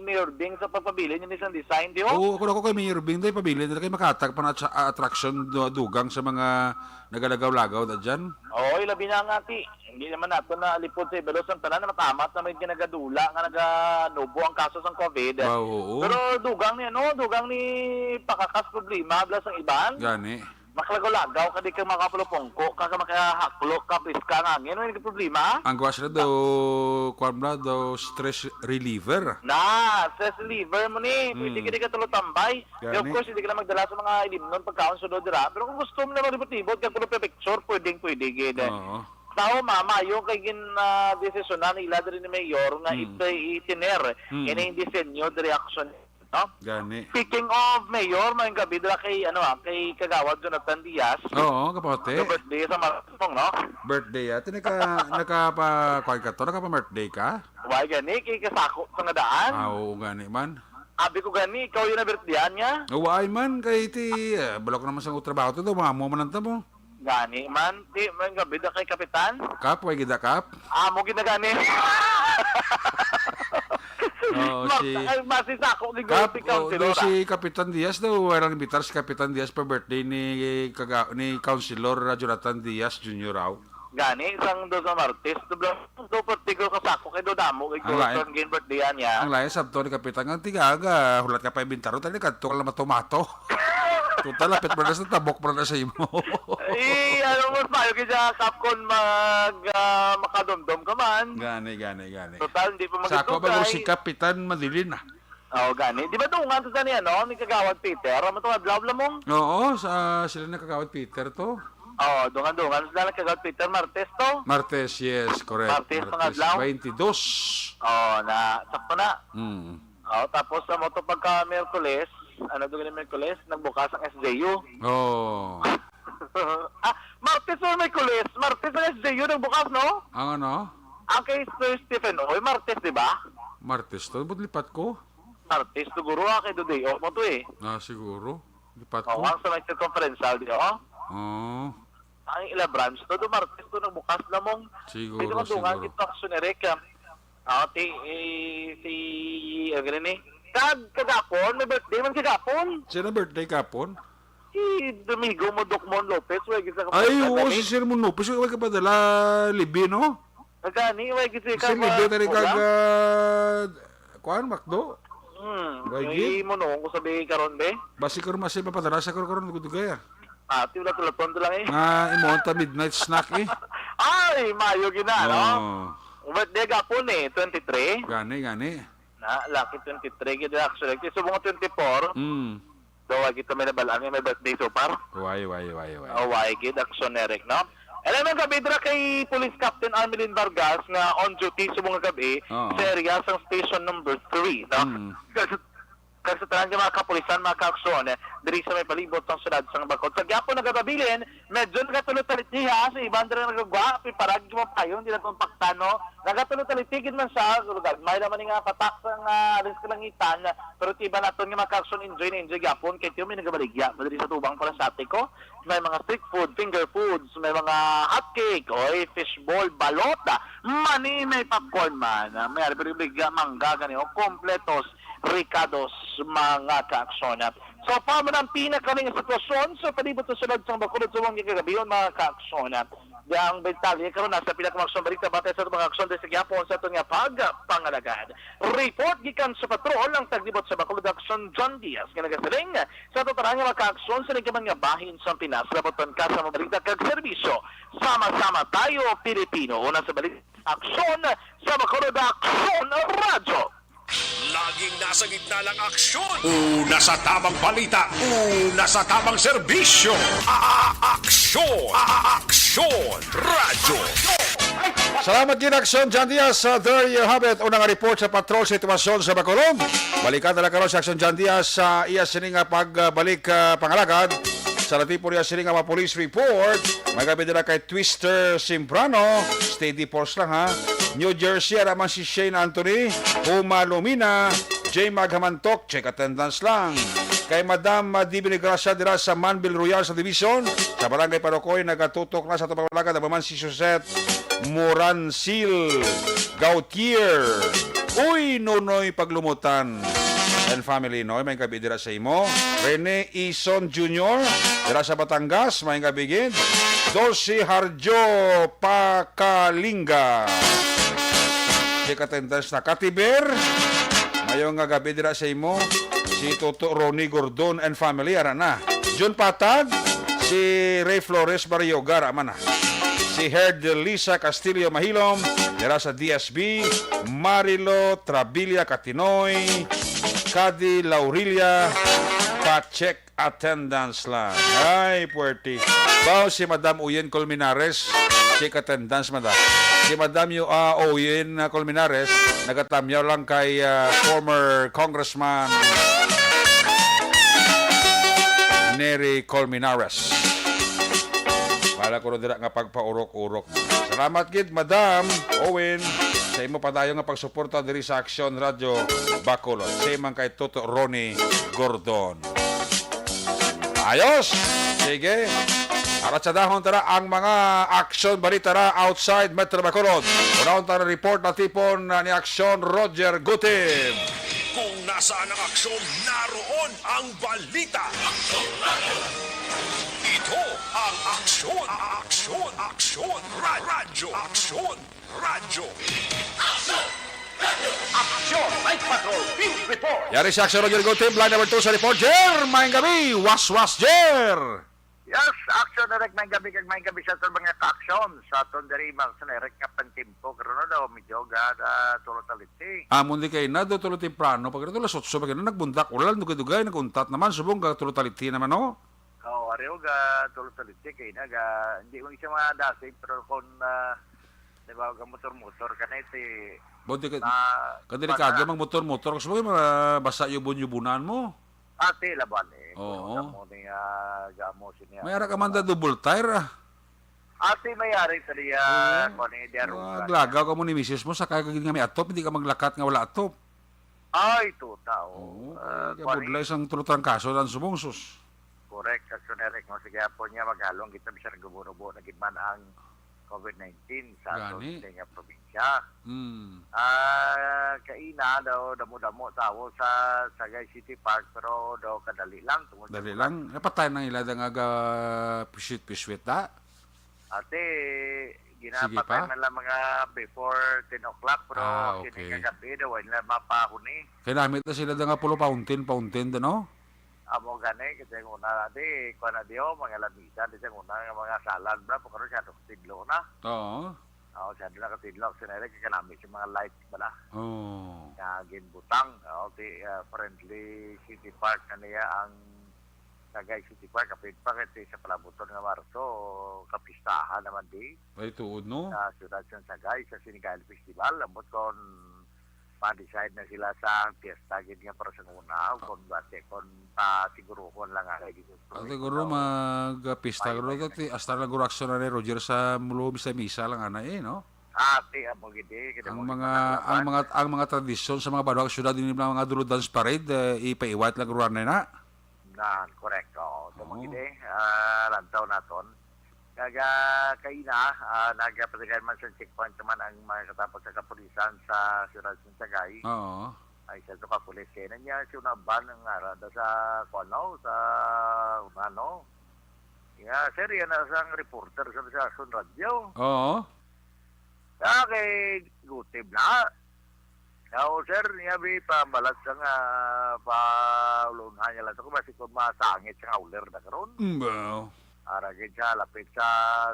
Mayor Bing sa pagpabilin yung isang design, di ho? Oo, ako, ako kay Mayor Bing, dahil pabilin nila kay makatag pa na atsa-, ah, attraction du-, dugang sa mga nagalagaw-lagaw na dyan. Oo, ilabi na nga, ti. Hindi naman nato na lipod sa ibalos ang tanan na matamat na may ginagadula nga naganubo ang kaso sa covid. Wow, oo. Pero dugang ni, ano, dugang ni pakakas problema, blas ang iban. Gani. Makalagaw-lagaw ka, di ka makapulupungko ka, ka makahaklok ka, piska ang hangin. May problema? Ang guwas na daw, kwan na daw, stress reliever. Na, stress reliever mo ni. Pwede Hmm. ka di ka tulo tambay. Gani. Of course, hindi ka lang magdala sa mga ilimnon pagkaon sulod dira. Pero kung gusto mo na maglibot-libot, kag puro picture, pwedeng pwede gid. Oo. Tao, mama, yung kay gin, ah, desisyonan nila diri ni Mayor nga Hmm. ito itiner. Hmm. Ini yung disenyo, diri action. No? Gani. Speaking of Mayor, mayong gabi dira kay, ano, ah, kay Kagawad Jonathan Diaz. Oo, kapatid. Happy birthday sa Marasong, no? Birthday, ah. Ito naka-, nakapa-, kuwan ka to? Nakapa-birthday ka? Why gani? Kay kasakop sa nga daan. Ah, oo, gani man. Abi ko gani, ikaw yung na-birthdayan niya? Wa ay man, kay ti, ah, balak naman sa trabaho to, daw, mamo man ang tamo. Gani man, di man gabi na kay Kapitan. Kap, way gid na, Kap? Amo gid na gani. Oo, Marta, si ay, masisako ni Kap, Gordy oh, Councilor, daw si ah. Kapitan Diaz daw, walang imbitar si Kapitan Diaz pa birthday ni kaga-, ni Councilor, ah, Jonathan Diaz Junior raw. Gani, sang do sa Martes, do bla-, do pertigo ka sako kay do damo kay Ang lain. Gordon gin birthday niya. Ang lain sabto ni Kapitan, ang tigaga, hulat ka pa imbintaryo, tali kadto ka lang matomato. Total, lapit mo na sa tabok mo na sa imo. Eh, ano, mas mayo gid siya, Kap, kon mag, ah, makadomdom ka man. Gani, gani, gani. Total, hindi pa Sa ako ba magdugay. Si Kapitan Madilin na? Oh, gani. Di ba dungan to sa ni, ano, ni Kagawad Peter? Amo to adlaw, Lamong? Oo, sa sila na Kagawad Peter to. Oh, dungan-dungan sila ni Kagawad Peter, Martes to? Martes, yes, correct. Martes, Martes, mga adlaw? Twenty-dos. Oh, na, sakto na. Mm. Oh, tapos sa mo to pagka Miyerkules, ano to gani Miyerkules? Nagbukas ang S J U. Oh. Ah, Martes o Miyerkules? Martes ang S J U nagbukas, no? Ang ano? Ang kay Sir Stephen Oy, Martes, di ba? Martes to, ba't lipat ko? Martes, siguro, ah, kay Dudeo mo to, eh. Ah, siguro. Lipat ko. Oh, ang sa may circumferential, di, oh? Oo. Ang ila branch to, do Martes to, nagbukas na mong. Siguro, Pwede kong dungan, siguro. Ito, action, Eric, ah. Ah, ti, eh, si, ano gani ni? Kag, kagapon, may birthday man kagapon. Sino birthday kapon? Si Domingo Modok Mon Lopez, wala gid sa Ay, kapadala, oo, eh. Si Sir Mon Lopez, wala kapadala, libi, no? Nagani, wala gid sa Si libi, tari kag, ah, kuan, Macdo? Hmm, Wala gid? Ay, mo noon ko sabi karon, be? Basi karon, masi, mapadala sa karon, karon, nagudugay, ah. Ah, ti, wala, wala, wala lang, eh. Ah, imo, ta midnight snack, eh. Ay, mayo gid na, no? Oo. Birthday gapon, eh, twenty-three. Gani, gani. Na, lucky twenty-three gid, actually. Kay subong nga twenty-four, Mm. daw, ay, kita may nabalaan nga may birthday so far. Why, why, why, why? Oh, why gid, action, Eric, no? Alam mo, gabi dira kay Police Captain Armelin Vargas nga on duty subong nga gabi Oo. Sa area sang station number three, no? Mm. Kag sa, kag sa tanan nga mga kapulisan, mga kaaksyon, eh, diri sa may palibot sang syudad sang Bacolod. Sa gyapon nagapabilin, Medyo nagatulo-talitiha sa iban dira nagagwa, piparag mo payon, di na kompakta, no? Nagatulo-taliti gid man siya, gagmay naman ni nga patak sa nga alis kalangitan, pero ti iban naton nga mga kaaksyon, enjoy na enjoy gyapon, kay tiyo may nagabaligya, madali sa tubang pala sa ate ko, may mga street food, finger foods, may mga hot cake, oy, fishball, balot, mani, may popcorn man, may alberigya, mangga, gani, o, kompletos, rekados, mga kaaksyon. So, pa man ang pinakaling sitwasyon sa palibot sa sulod sang Bacolod subong nga kagabion, mga kaaksyon. Ang detalye karon nasa pinakamaksyon balita batay sa mga aksyon sa gihapon sa aton nga pagpangalagad. Report gikan sa patrol ang taglibot sa Bacolod Aksyon John Diaz nga nagasiling sa totoran nga mga kaaksyon sa nagkaman nga bahin sa Pinas. Labuton ka sa mga balita kag serbisyo. Sama-sama tayo, Pilipino. Una sa balita, aksyon sa Bacolod Aksyon Radyo. Laging nasa gitna ng aksyon. Una sa tamang balita, una sa tamang serbisyo. A-, a-, aksyon. A-, a-, aksyon. Radyo. Salamat gid, Aksyon John Diaz. Uh, there you have it. Unang report sa patrol sitwasyon sa Bacolod. Balikan na lang karon sa Aksyon John Diaz sa iya sini nga pagbalik, uh, pangalagad. Sa Latipo niya sini nga mga police report. May gabi nila kay Twister Simbrano. Steady force lang, ha. New Jersey, ara man si Shane Anthony, Uma Lumina, J Maghamantok, check attendance lang. Kay Madam, ah, D B Negracia dira sa Manville Royal sa Division, sa Barangay Parocoy, nagatutok na sa tubang laga, naman si Suzette Moransil Gautier. Uy, Nonoy Paglumutan and family, no? May gabi dira sa imo. Rene Ison Junior, dira sa Batangas, may gabi gid. Dulce Harjo Pakalinga. Check attendance na. Katiber, mayo nga gabi dira sa imo. Si Toto Ronnie Gordon and family, ara na. Jun Patag, si Ray Flores Barrioga, ara man na. Si Herd Lisa Castillo Mahilom, dira sa D S B, Marilo Trabilia Katinoy, Kadi Laurilia, pa-check attendance lang. Ay, puwerte. Bao si Madam Uyen Colmenares, check attendance, madam. Si Madam Yu-, ah, Uyen, ah, Colmenares, nagatamyaw lang kay, ah, former Congressman Nery Colmenares. Wala ko rin dira nga pagpaurok-urok. Salamat gid, Madam Owen. sa imo padayon nga pagsuporta diri sa Aksyon Radyo Bacolod. Same man kay Toto Ronnie Gordon. Ayos! Sige. Aratsadahan tara ang mga aksyon balita na outside Metro Bacolod. Unahon ta ang report na tipon, ah, ni Aksyon Roger Gutib. Kung nasaan ang aksyon, naroon ang balita. Ito ang Aksyon, Aksyon, Aksyon, Ra-, Radyo Aksyon. Radyo. Aksyon! Aksyon! Night Patrol Field Report! Yari si Aksyon Roger Gutib, line number two sa report. Jer, maayong gabi! Waswas, Jer! Yes, Aksyon Eric, maayong gabi kag maayong gabi sa aton mga ka-aksyon. Sa aton diri, Aksyon Eric, nga pantimpo karon daw medyo ga, ah, tulo taliti. Amo di kay na do tulo temprano, pag tulo alas otso, pag na nagbundak, wala lang dugay-dugay, nag-untat naman, subong ga tulo taliti naman, no? Oo, ari ga tulo taliti kay na ga, hindi mo siya madasig, pero kung, ah, di ba, ga motor-motor ka na iti Buti ka, na, kadelikado basa. Mag motor-motor, kasi mga basa yubon-yubunan mo. Ati laban eh. Oo. Kung mo ni, ah, gamo siya. May ara ka man da double tire, ah. Ati may ari sa diya, Oo. Kung ni diya Mga ruga. Glagaw ka mo ni misis mo, sakay ka gid nga may atop, hindi ka maglakat nga wala atop. Ay, tuta, oh. Oo, Ah, kaya kuwan, budlay eh. Sang tulo trangkaso lang subong, sus. Correct, Aksyon Eric, no? Sige, apo niya, magalong kita, bisan gubo-rubo na gid man ang covid nineteen sa Gani. Aton nga probinsya. Hmm. Ah, kaina daw, damo-damo tawo sa Sagay City Park, pero daw kadali lang, tungod sa Dali bulan. Lang. Napatay nang ila da nga ga piswit-piswit, da? Ate, Sige ginapatay pa? Man lang mga before ten o'clock, pero Ah, sini okay. Kagabi daw, wala mapahuni. Kay namit na sila da nga pulo fountain, fountain da, no? Amo gani, kasi ang una, di, kuha na di, oh, mga lamisa, di, sa una, nga mga salad, bla, pagkaroon siya, itong tidlo na. Oo. Oo, siya doon nakatidlo, ako sinari, kaya namit yung mga lights, bala. Oo. Nga ginbutang, oh, di, ah, friendly city park na niya ang Sagay City Park, kapit pa, kasi sa palabuton nga Marso, kapistahan naman di. Ay, tuod, no? Sa siyudad sa Sagay, sa Sinigayan Festival, ambot kon ma-decide na sila sa fiesta gid nga para sa una, o kon base, kon pasiguruhon lang nga lagi. Ah, siguro mag-pista, Ay, siguro, ay, ti-, hasta na guro aksyon na ni Roger sa mulo, misa-misa lang, ana, eh, no? Ah, ti, amo gid, eh, kita Ang mo mga, kita ang na mga, ang mga tradisyon sa mga banwa, syudad, din mga dulo dance parade, eh, ipaiwat lang, guro, na na. Nan, correct. Oo, tama Oo. Gid, eh. Ah, lantaw naton. Kaga kaina, ah, nagapatigan man sa checkpoint naman ang mga katapos sa kapulisan sa siyudad sa Sagay. Oo. Ay, sa to kapulis, eh, na niya, si una ban ang ara da sa, kuwan, no, sa, ano, ya, sir, yan na sang reporter sa, sa Aksyon Radyo. Oo. Ah, kay Gutib na. Now, sir, niya bi pambalat sa nga, pa ulunhan niya lang sa kung basi kung masangit sa howler na karon. Mm, well. Ara gid sa lapit sa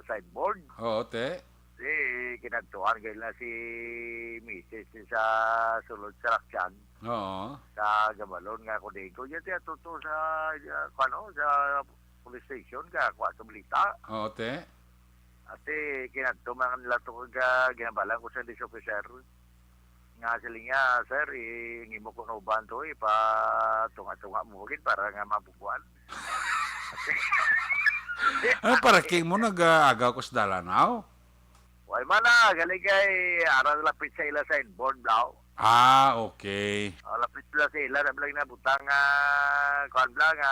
sideboard. Oo, te. Si kinadtuan gid na si misis ni sa sulod sa lakyan. Oo. Sa gabalon nga ko di ko, yan siya tuto sa, ah, ano, sa police station, ka kuha sa balita. Oo, te. Ate, kinadto man nila to kag ginabalan ko sa police officer. Nga siling niya, "Sir, i-, ang imo kuno uban to, ipatunga-tunga mo gid para nga mabukuan." Ah, para king mo nag-aagaw ko sa dalan, aw? Way man na, gali kay ara lapit sa ila sa inbound, blaw. Ah, okay. Ah, lapit sila sa ila, na bilang nabutang nga, kuwan bla, nga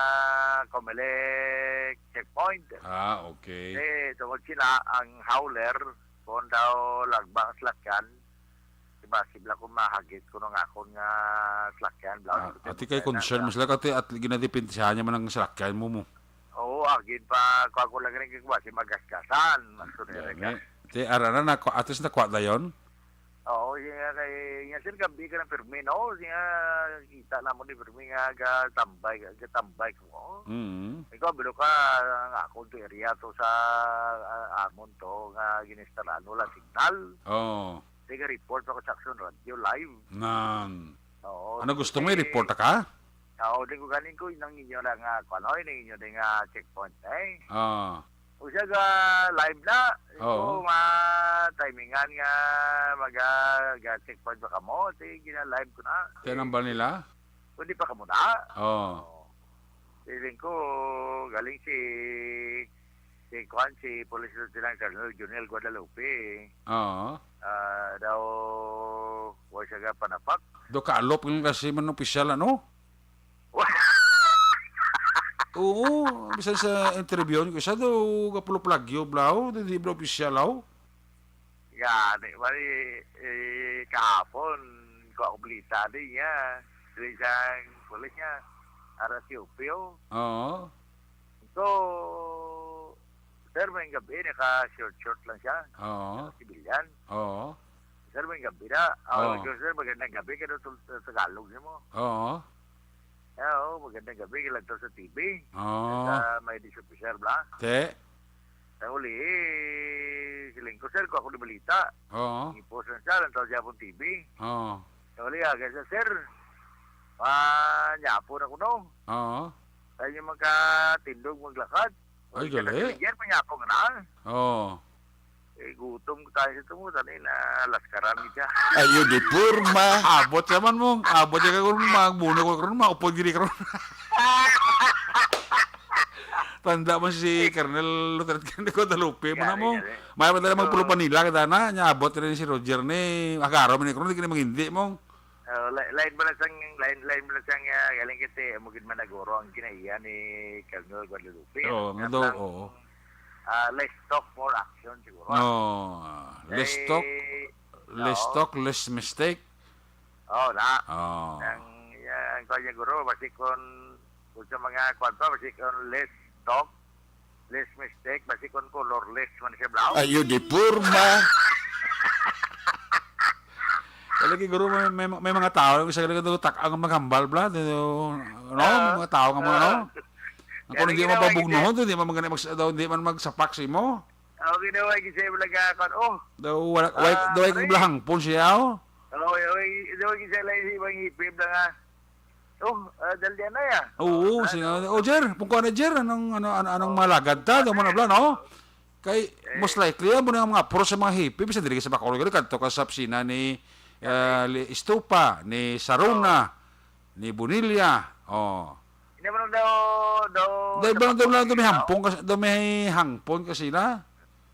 Comelec checkpoint. Ah, okay. Eh, tungod sila, ang howler, kung daw lagbang ang salakyan, diba, sibla kung mahagit ko nung akon nga salakyan, bla. Ah, ati kay concern mo sila, kati at ginadipintisahan niya man ang salakyan mo mo. Oo, agin pa, kuha ko lang rin kay kuha si magasgasan, mas ko nila Gani. Ti, ara na, naku-, at least nakuha dayon? Oo, siya nga kay, nga sir, gabi ka ng Fermin, no? Siya, kita na mo ni Fermin nga gatambay, gatambay ko. Mm. Ikaw, bilo ka, nga ako to area to sa, ah, amon to, nga ginistalan, wala signal. Oo. Sige, report ako sa Aksyon Radyo, live. Nan. Oo, Ano gusto mo, kasi i-report ka? Oo, di ko galing ko, inang inyo na nga, kung ano, inang inyo na nga checkpoint, eh. Ah. O siya ga live na. Oo. So, ma-timingan nga mag-, ah, ga-checkpoint ba kamo? Sige, gina-live ko na. Kaya nang ba nila? Pwede pa kamo na? Oo. Oo. Feeling ko, galing si, Si Kwan, si Police Lieutenant Colonel Junel Guadalupe, Oo. ah, daw, wa siya ka panapak. Do kaalop nga kasi man opisyal, ano? Oo, bisan sa interview ko siya, do kapuloplagyo, blaw, di, di, bro, opisyal, aw. Gani, mali, eh, kahapon, ko ako balita din niya. Dili siyang pulis niya, ara si Upio. Oo. So, sir, may gabi, naka-short-short lang siya. Oo. Naka-civilian. Oo. Sir, may gabi na. Ah, Oo. Sir, magandang gabi. Kaya tul-, Tagalog niyo mo. Oo. Ah, oo, magandang gabi. Kaya lang to sa T V. Oo. Sa may dish officer, bla. Te. Sa uli, eh, siling ko, sir, ko ako ni balita. Oo. Ipos lang siya, lang to siya pong T V. Oo. Sa uli, ah, kaya, sir, ah, nyapo na ko, no? Oo. Kaya yung magkatindog, maglakad. Ay, Uy, gali. Katapiligyan pa niya ako nga na. Oo. Eh, gutom ko tayo sa tumo, tani na laskaran ni siya. Ayo di porma. Abot naman mo. Abot niya ka kung magbuno ko karon, maupod gini karon. Tanda man si Colonel Lieutenant Colonel Guadalupe mo na Gani, mo. gani. May pa talaga Oo. magpulo pa nila, kita na. Nya, abot rin si Roger ni. Agaro man ni karon, di ka na mag-hindi mo. Oh, li-, lain ba na sang, lain, lain ba na sang, ah, galing kasi, amo gid man na guro ang kinaiya ni Colonel Guadalupe. Oo, nga Nga daw, lang, oo. ah, less talk, more action siguro. No, ah, less Eh, talk, less oo. talk, less mistake. Oo, na. Oo. Ang, ah, ang kanya guro, basi kon, kung sa mga kwan pa, basi kon less talk, less mistake, basi kon colorless man siya, bro. Ayo di porma. Talaga, guro, may, may, may mga tao, yung isa talaga doon, tak-, ang maghambal, bla, do, no? Ah, May mga tao nga mga, ah. no? Ang kung hindi Talaga, mapabugnuhon, wala to, hindi man mag-, mag-, daw, hindi man magsapak si mo. Okay na, wala kasi wala ka, kan-, oh. Daw, wala, wala, Ah, daw, ay, pare. Kang blahangpon siya, oh. Oo, wala, wala, wala kasi wala si ibang ipib na nga. Oh, ah, dali na ya. Oo, Ah, sino, ano? oh, Jer, kung kuha na, Jer, anong, ano, ano, anong Oh. malagad ta, daw mo na, bla, no? Kay, Eh. most likely, yan mo na ang mga pro sa mga hippie, bisan dili ka sa Bacolod, kadto ka sa opisina ni, ah, li-, Estupa, ni Saruna, Oh. ni Bonilla, oh. Hindi mo daw, daw, Dahil sa ba, daw, Bacolod, daw may no? hangpon ka, daw may hangpon ka sila.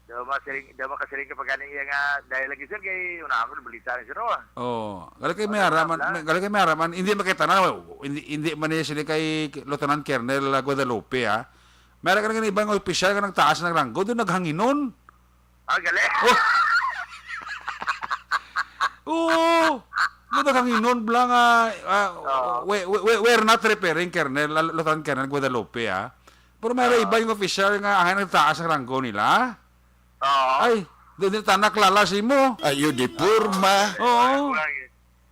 Daw masiring, daw makasiring ka pa gani iya nga, dahil lagi, sir, kay unahan ko, balita na, sir, oh. Oh, gali kay may Ano araman, lang? may, gali kay may araman, hindi makita na, hindi, hindi man niya sila kay Lieutenant Colonel Guadalupe, ah. Meron ka na ibang opisyal nga nagtaas ng ranggo, doon naghanginon. Ah, gali. Oh. Oo. Doon naghanginon, bla nga, ah, Oo. we, we, we, we're not referring, Colonel, Lieutenant Colonel Guadalupe, ah. Pero may Oo. iba yung official nga ang nagtaas ang ranggo nila. Oo. Ay, di, di ta naklala si mo. Ayo di porma. Oo.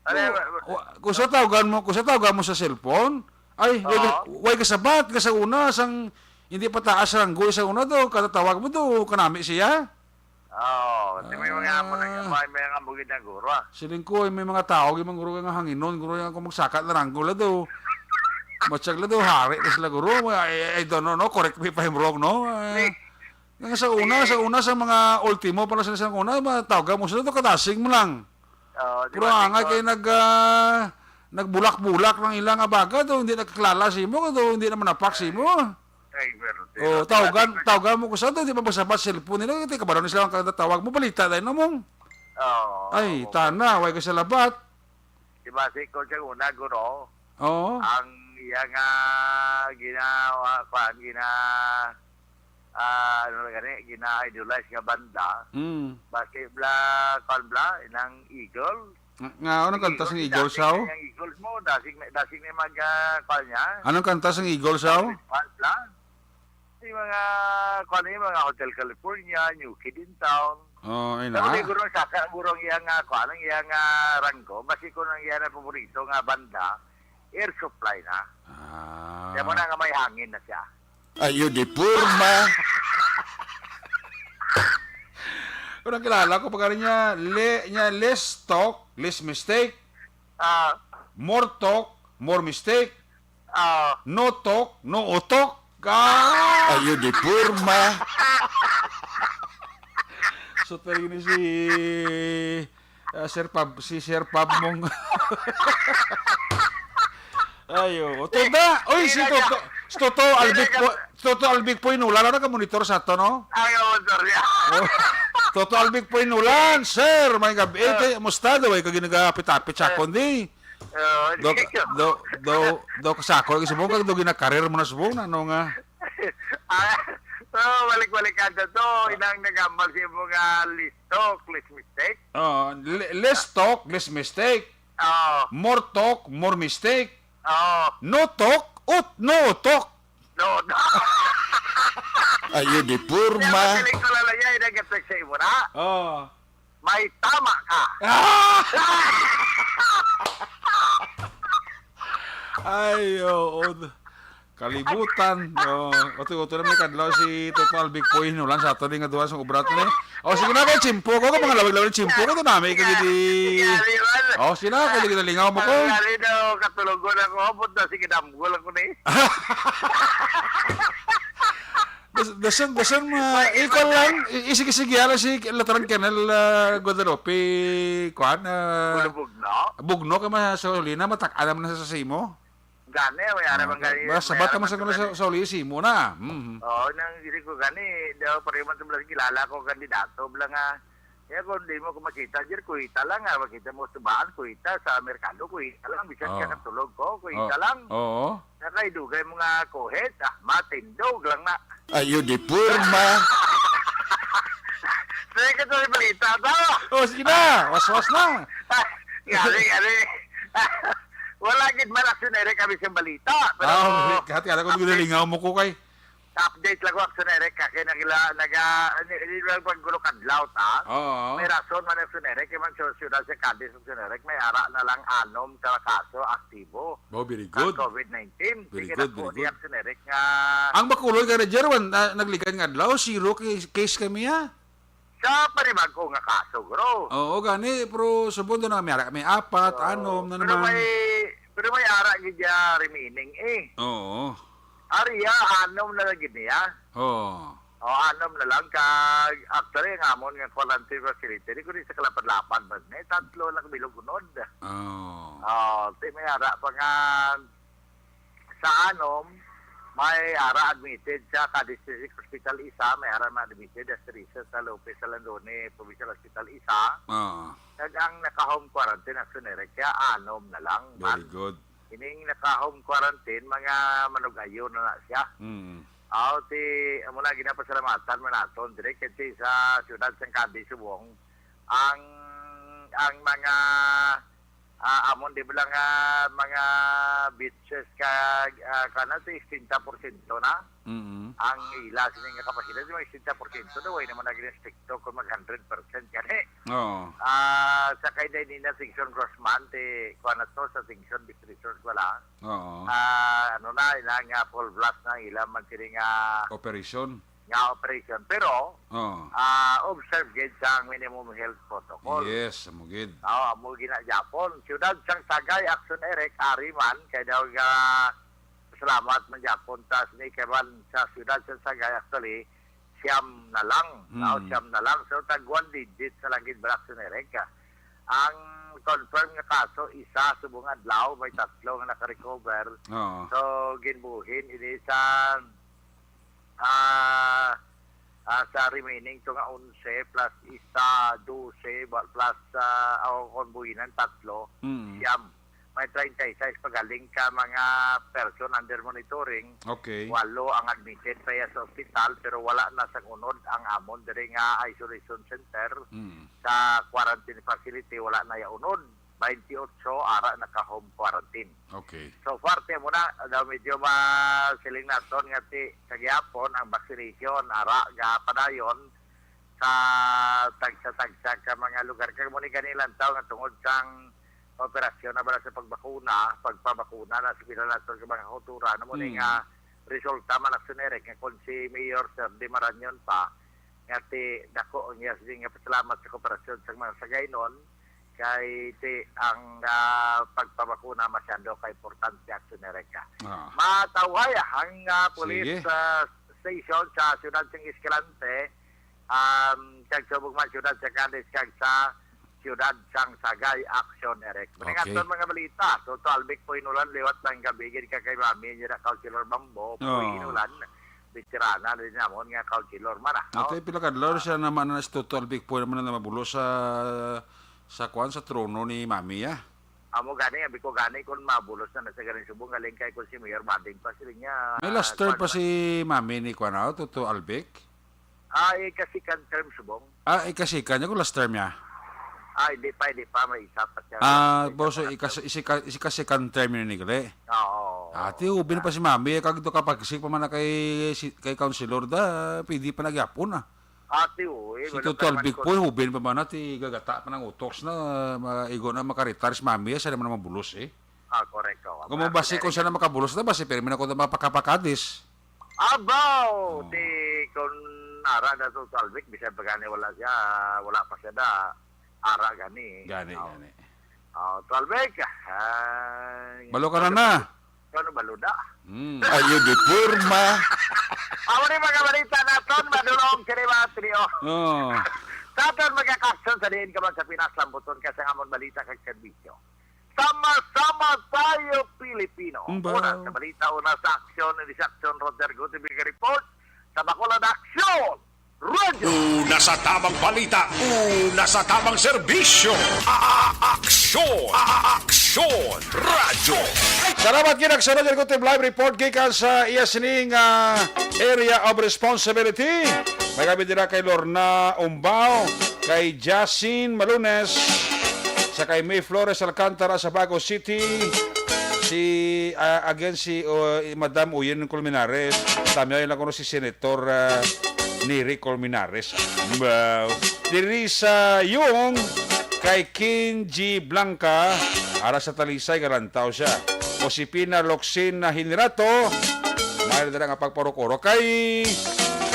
Ano, Wa-, wa-, wa-, kung sa tawgan mo, kung sa tawgan mo sa cellphone, ay, way ka, Oo. way ka sabat, ka sa una, sang, hindi pa taas ranggo sa una do, katatawag mo do, kanami siya. Oo, kasi may mga amo na, Ah. may, may mga bugid na guro, ah. Siling ko, may mga tao, yung mga guro nga hanginon, guro nga kung magsaka na ranggo la do. Matsag la do, hari na sila guro. I, I don't know, no? Correct me if I'm wrong, no? Ah, Ni- nga sa una, Ni- sa una, sa mga ultimo, pala sa, sa una, matawag mo sila do, kadasig mo lang. Oo, di Pero ba, ang nga Tingkod? kay nag, ah, nagbulak-bulak ng ilang abaga do, hindi nakakilala si mo, do, hindi naman napak si mo. Ay, pero, Oh, pero, tawgan, di ba, tawgan mo ko sa do, di ba, basta ba cellphone nila, hindi ka ba daw sila ang katatawag mo, balita tayo na mong. Oo, Ay, oo. tana, way ka sa labat. Di ba, si Konseng una, guro, Oo. ang iya nga ginawa, kwan, gina-, ah, ano na gani, gina-idolize nga banda, Mm. basi bla, kwan bla, inang Eagle. Nga, nga, ano Sige, kanta sa oh, Eagle, dasig saw? na yung Eagles mo, dasig na, dasig na yung mag, ah, kwan niya. Anong kanta sa Eagle saw? Kwan bla. Yung mga, kwan yung mga Hotel California, New Kid in Town. Oh, ay Pero na. siguro sa ka, gurong iya nga, kwan ang iya nga ranggo, basi ko nang iya na paborito nga banda, Air Supply na. Ah. Kaya mo na nga may hangin na siya. Ayo di porma. Unang kilala ko, pagkari niya, le-, niya, less talk, less mistake. Ah. More talk, more mistake. Ah. No talk, no utok. Ka! Ayo di porma. So, tayo ni si Ah, Sir Pab, si Sir Pab mong Ayo, tunda. Oy, si Hindi na Toto, niya. si Toto Hindi na Albert niya. po, Toto Albic Puinulan, ano ka monitor sa ato, no? Ay, oo, sorry. Oh. Toto Albic Puinulan, sir, may gabi. Eh, Ah. Kay, musta daw, eh, kag nagapit-apit sa Ah. kundi. Oo, Do, sige. do, do, do, kasako, subong kag do ginakarir mo na subong na, ano nga? Ah, oh, balik-balik ka to. Inang nagambal sa imo nga less talk, less mistake. Oh, le-, less talk, less mistake. Oh. More talk, more mistake. Oh. No talk, ut, no talk. No, no. Ayo di Kaya porma. Masiling ko lang yan, yung nag-text sa imo na. Oh. May tama ka. Ah! Ay, oo. Kalibutan. Oh, uto-uto na may kadlaw si Toto Albic Puinulan sa ato ni nga duha sa ubrat ni. Oh, sige na kay chimpo ko, kung mga lawig-lawig chimpo ko, to nami ka gidi. Sige, sige, sige, sige. Oh, sige na, kay ginalingaw mo ko. Ang gani daw, katulogon ako, abot na, sige, damgol ako na eh. Das-, dasan, dasan, ma-, Ay, ikaw ay, lang, i-, isige-sige, ala si Latarang Canal, ah, Guadalupe, kuan, ah, Bugno? Bugno ka, ma-, Solina, matak-, alam na sa simo. Gani, may ara Ah, man gani, basta may bata ara man man sa sa mga gani. Sa, sa uli, simo na. Mhm. Oo, nang isip ko gani, daw, pareho man sa mga kilala ko, kandidato, bala nga, Kaya kung di mo ko makita, Jer, kuhita lang, ah. Makita mo sa baan, kuhita. Sa merkado, kuhita lang. Bisan Oo. Ka katulog ko, kuhita Oo. Lang. Oo. Nakaidugay mo nga kuhit, ah, matindog lang na. Ayo di porma. Sige ka sa balita, to. Oh, sige na. Waswas na. Gali, gali. Wala gid man, Aksyon Eric, kami sa balita. Pero Ah, okay. Kahit kaya ko update. Ginalingaw mo ko kay Update lang ko, Aksyon Eric, kay nagla-, naga-, ano, hindi lang pag gulo kadlaw, ta? Oo. May rason man, Aksyon Eric, kay man sa siyudad sa Cadiz, Aksyon Eric, may ara na lang anom ka kaso aktibo Oh, very sa good. COVID nineteen. Very Sige good, na po, very di good. Aksyon Eric nga Ang Bacolod, kay Jerwan, ah, nagligad nga adlaw, zero case, case kami, ha? Sa panibag-o nga kaso, bro. Oo, gani, pero subong doon na may ara, may apat, Oo. Anom na Pero naman. May, pero may ara gid ya remaining, eh. Oo. Ari, ah, anom na lang gid niya. Oo. O, anom na lang. Kag, actually, ang amon nga quarantine facility, di ko rin sa kalapad-lapad ba? May tatlo lang bilog unod. Oo. O, ti may ara pa nga sa anom, may ara admitted sa Cadiz District Hospital, isa, may ara man admitted sa Teresa sa Lopez Alandone Provincial Hospital, isa. Oo. Kag ang naka-home quarantine, Aksyon Eric, kaya anom na lang. Very Man. Good. Ining naka-home quarantine, mga manug-ayo na na siya. Mm. Aw, ti, amo na, ginapasalamatan man naton, dire, kasi sa siyudad sang Cadiz, subong, ang, ang mga, ah, amon, di ba lang, ah, mga beaches ka, ah, kana, ti, sesenta porsyento na Mm. ang ila, sini nga kapasidad, mga sesenta porsyento daw, way naman naging stricto kung mag hundred percent gani. Oo. Ah, sa kay Dainina Section Grossman, ti, kuwan na to, sa Section Beach Resort, wala. Oo. Ah, ano na, ila nga full blast na, ila man sini nga Operation. Nga operation. Pero, Oo. ah, observe gid sa minimum health protocol. Yes, amo gid. Oo, amo gina Japon. Siyudad sang Sagay, Aksyon Eric, ari man, kay daw ga salamat man Japon ta sini kay man sa siyudad sang Sagay, actually, siyam na lang. Mm. Oo, siyam na lang. So, tag one digit sa lang gid, Aksyon Eric. Ang confirm nga kaso, isa subong adlaw, may tatlo nga naka-recover. Oo. So, ginbuhin ini sa, ah, ah, sa remaining to nga onse plus isa, dose, ba-, plus, ah, o kon buhinan, tatlo, Mm. siyam. May treinta y seis pagaling ka mga person under monitoring. Okay. Walo ang admitted pa ya sa ospital, pero wala na sang unod ang amon diri nga isolation center. Mm. Sa quarantine facility, wala na ya unod. Twenty-eight ara naka-home quarantine. Okay. So far, ti mo na, daw medyo masiling naton nga ti, sa gihapon, ang vaccination, ara, gapadayon sa tagsa-tagsa ka mga lugar. Kag mo ni gani lantaw nga tungod sang operasyon na bala sa pagbakuna, pagpabakuna na sa pila naton ka mga kultura, na mo ni Hmm. nga resulta man, Aksyon Eric, nga kung si Mayor Sir De Marañon pa, nga ti dako ang iya sini nga pasalamat sa kooperasyon sa mga Sagaynon, kay ti ang, ah, pagpabakuna masyado ka importante, Aksyon Eric, ah. Ah. Matawhay ang, ah, police, Sige. ah, station sa siyudad sang Escalante, um, kag subong man siyudad sa Cadiz, kag sa siyudad sang Sagay, Aksyon Eric. Muna nga Okay. aton mga balita, Toto Albic Puinulan liwat lang gabi gid ka kay Mami, niya na Councilor Bambo, Oo. Puinulan. veterana na din namon nga councilor man, ah. Ate, pila ka adlaw siya naman na si Toto Albic po naman na mabulos sa, sa kwan, sa trono ni Mami, ah? Amo gani, abi ko gani, kung mabulos na na sa galing subong, galing kay kung si Mayor Bading pa, sila niya, May last term kwan pa na. Si Mami ni kwan, ah, Toto Albic? Ah, ika-second term subong. Ah, ika-second niya, kung last term niya? Ah, hindi pa, hindi pa, may isa pa siya. Ah, May isa boso, pa ika-, term. Isika-, isika-second term yun ni gali. Oo. Ati, ubin pa si Mami, eh, kag do ka pagsik pa man na kay, si, kay Councilor da, pwede pa nagyapon, ah. Ati, oo, eh, Si wala Toto pa naman Albic ko. Po, eh, ubin pa man na, ti gagata pa ng utoks na, maigo na makaretire si Mami, eh, sa naman ang mabulos, eh. Ah, correct, oh. Kung Ang mabasi kung siya na makabulos na, basi, pero may na ko na mapakapakadis. Abaw! Oh. Di, kung ara na to, Talvik, bisan pa gani wala siya, wala pa siya na, ara gani. Gani, Oh. Gani. Oh, Talvik, ah, Balo ka na ano na. Ba, ano ba, Luda? Hmm. Ayo di porma. Amo ni mga balita naton, madulong, sini mga trio. Oh. Sa aton mga kaksyon sa diin ka man sa Pinas, lambuton ka sa amon balita kag serbisyo. Sama-sama tayo, Pilipino. Umba. Una sa balita, una sa aksyon, hindi sa aksyon, Roger Gutierrez report. Sa Bacolod Aksyon, Radyo. Una sa tamang balita, una sa tamang serbisyo. A-, a-, aksyon, a-, a-, aksyon, radyo. Salamat gid sa Roger Gutierrez live report gikan sa iya sining, ah, area of responsibility. May kami dira kay Lorna Umbao, kay Jasin Malunes, sa kay May Flores Alcantara sa Bago City, si, ah, again, si, uh, Madam Uyen Colmenares, tamyaw lang kuno si Senator, ah, Neri Colmenares. Wow. Diri sa Yung kay Kinji Blanca, ara sa Talisay, galantaw siya. Josefina Locsin na Hinirato, may dala nga pagpurok-urok. Kay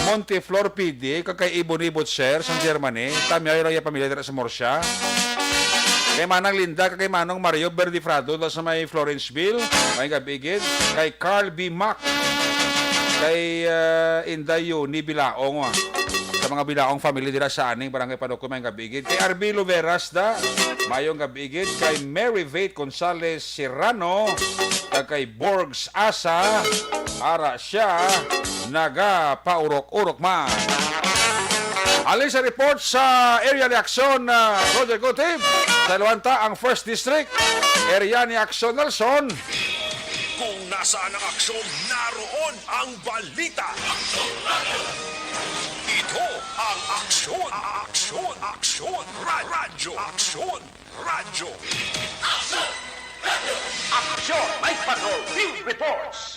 Monteflor P D, kag kay Ibon-Ibot, sir, sa Germany. Tamyaw lang yung pamilya dira sa Murcia. Kay Manang Linda, kag kay Manong Mario Verdifrado, da sa may Florenceville. May gabigid. Kay Carl B. Mac. Kay, ah, Inday Yoni Bilaong, ah. Sa mga Bilaong family dira sa aning Barangay Panuco, may gabigid. Kay R B Luveras da, mayong gabigid. Kay Mary Vate Gonzales Serrano, kag kay Borgs Asa, ara siya, nagapaurok-urok man. Alin sa report sa area ni Aksyon, ah, Roger Gutib, sa Luanta, ang First District, area ni Aksyon Nelson. Kung nasaan ang aksyon, naroon ang balita. Ito ang aksyon, aksyon, aksyon, ra-, radyo, aksyon, radyo. Aksyon! Aksyon! May patrol! Field reports!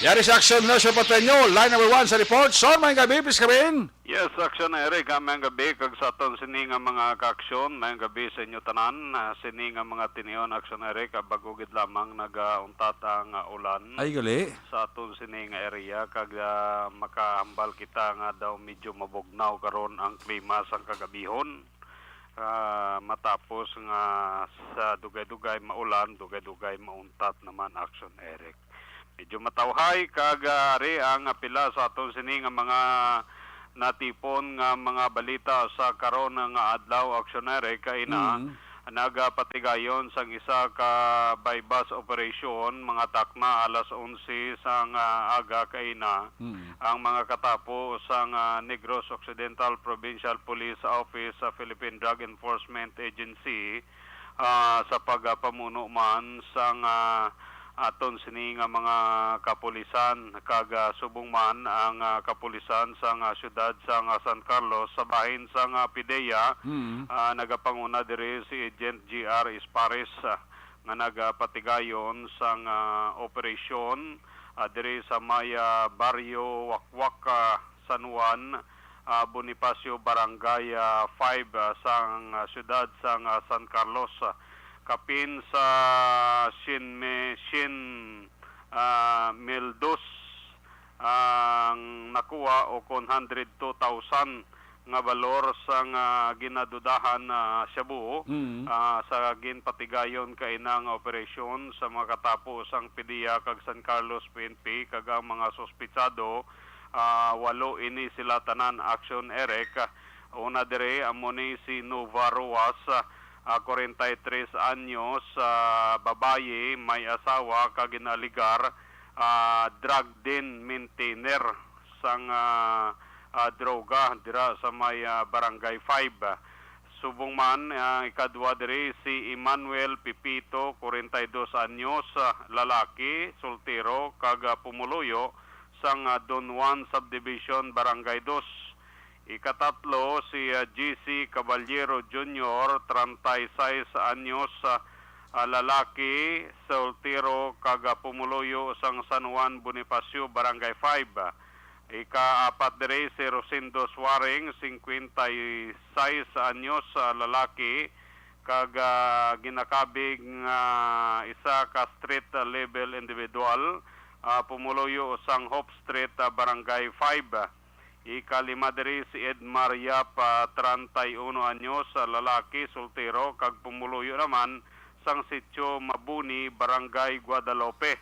Yari sa Aksyon Nelson Pateño, line number one sa report. Son, may gabi, please come in. Yes, Aksyon Eric, ah, mayong gabi kag sa aton sini nga mga kaaksyon, mayong gabi sa inyo tanan. Ah, sini nga mga tinion, Aksyon Eric, ah, bago gid lamang nagauntat ang, ah, ulan Ay, gali. Sa aton sini nga area, kag, ah, makahambal kita nga daw medyo mabugnaw karon ang klima sang kagabihon. Ah, matapos nga sa dugay-dugay maulan, dugay-dugay mauntat naman, Aksyon Eric. Medyo matawhay kag, ah, ari ang pila sa aton sini nga mga natipon nga mga balita sa karon nga adlaw, Aksyon Eric, kaina Mm. nagapatigayon sang isa ka buy-bust operation, mga takna alas onse sang, ah, aga kaina, Mm. ang mga katapo sang, ah, Negros Occidental Provincial Police Office sa Philippine Drug Enforcement Agency, ah, sa pagapamuno man sang, ah, aton sini nga mga kapulisan, kag, ah, subong man ang, ah, kapulisan sang, ah, siyudad sang, ah, San Carlos sa bahin sang, ah, PDEA, Mm. ah, nagapanguna diri si Agent G R Espares, ah, nga nagapatigayon sang, ah, operasyon, ah, diri sa may, ah, Barrio Wakwak, ah, San Juan, ah, Bonifacio, Barangay, ah, five, ah, sang, ah, siyudad sang, ah, San Carlos. Ah, kapin sa syen me-, syen, ah, mil dos ang nakuha, o kon hundred two thousand nga balor sang, ah, ginadudahan na shabu, Mm. ah, sa ginpatigayon kaina nga operasyon sa mga katapo sang PDEA kag San Carlos P N P, kag ang mga suspitsado, ah, walo ini sila tanan, Aksyon Eric. Una diri, amo ni si Nova Roas, ah, kwarenta y tres anyos, ah, babayi, may asawa, kag ginaligar, ah, drug den maintainer sang, ah, ah, droga dira sa may, ah, Barangay five. Subong man, ah, ikadua diri si Emmanuel Pipito, forty-two anyos, ah, lalaki, soltero, kag, ah, pumuluyo sang, ah, Don Juan Subdivision, Barangay two. Ikatatlo si, ah, G C Caballero Junior, treinta y seis anyos, ah, ah, lalaki, soltero, kag, ah, pumuluyo sang San Juan Bonifacio, Barangay five. Ikaapat diri si Rosendo Suaring, cincuenta y seis anyos, ah, lalaki, kag, ah, ginakabig nga isa ka street level individual, ah, pumuluyo sang Hope Street, ah, Barangay five. Ikalima diri si Edmar Yap, ah, treinta y uno anyos, ah, lalaki, soltero, kag pumuluyo naman sang Sitio Mabuni, Barangay Guadalupe.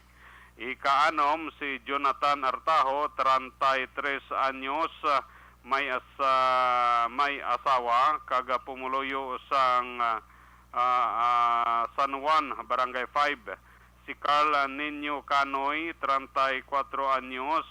Ikaanom si Jonathan Artajo, treinta y tres anyos, ah, may asa-, may asawa, kag pumuluyo sang, ah, ah, ah, San Juan, Barangay five. Si Carl Niño Canoy, treinta y cuatro anyos,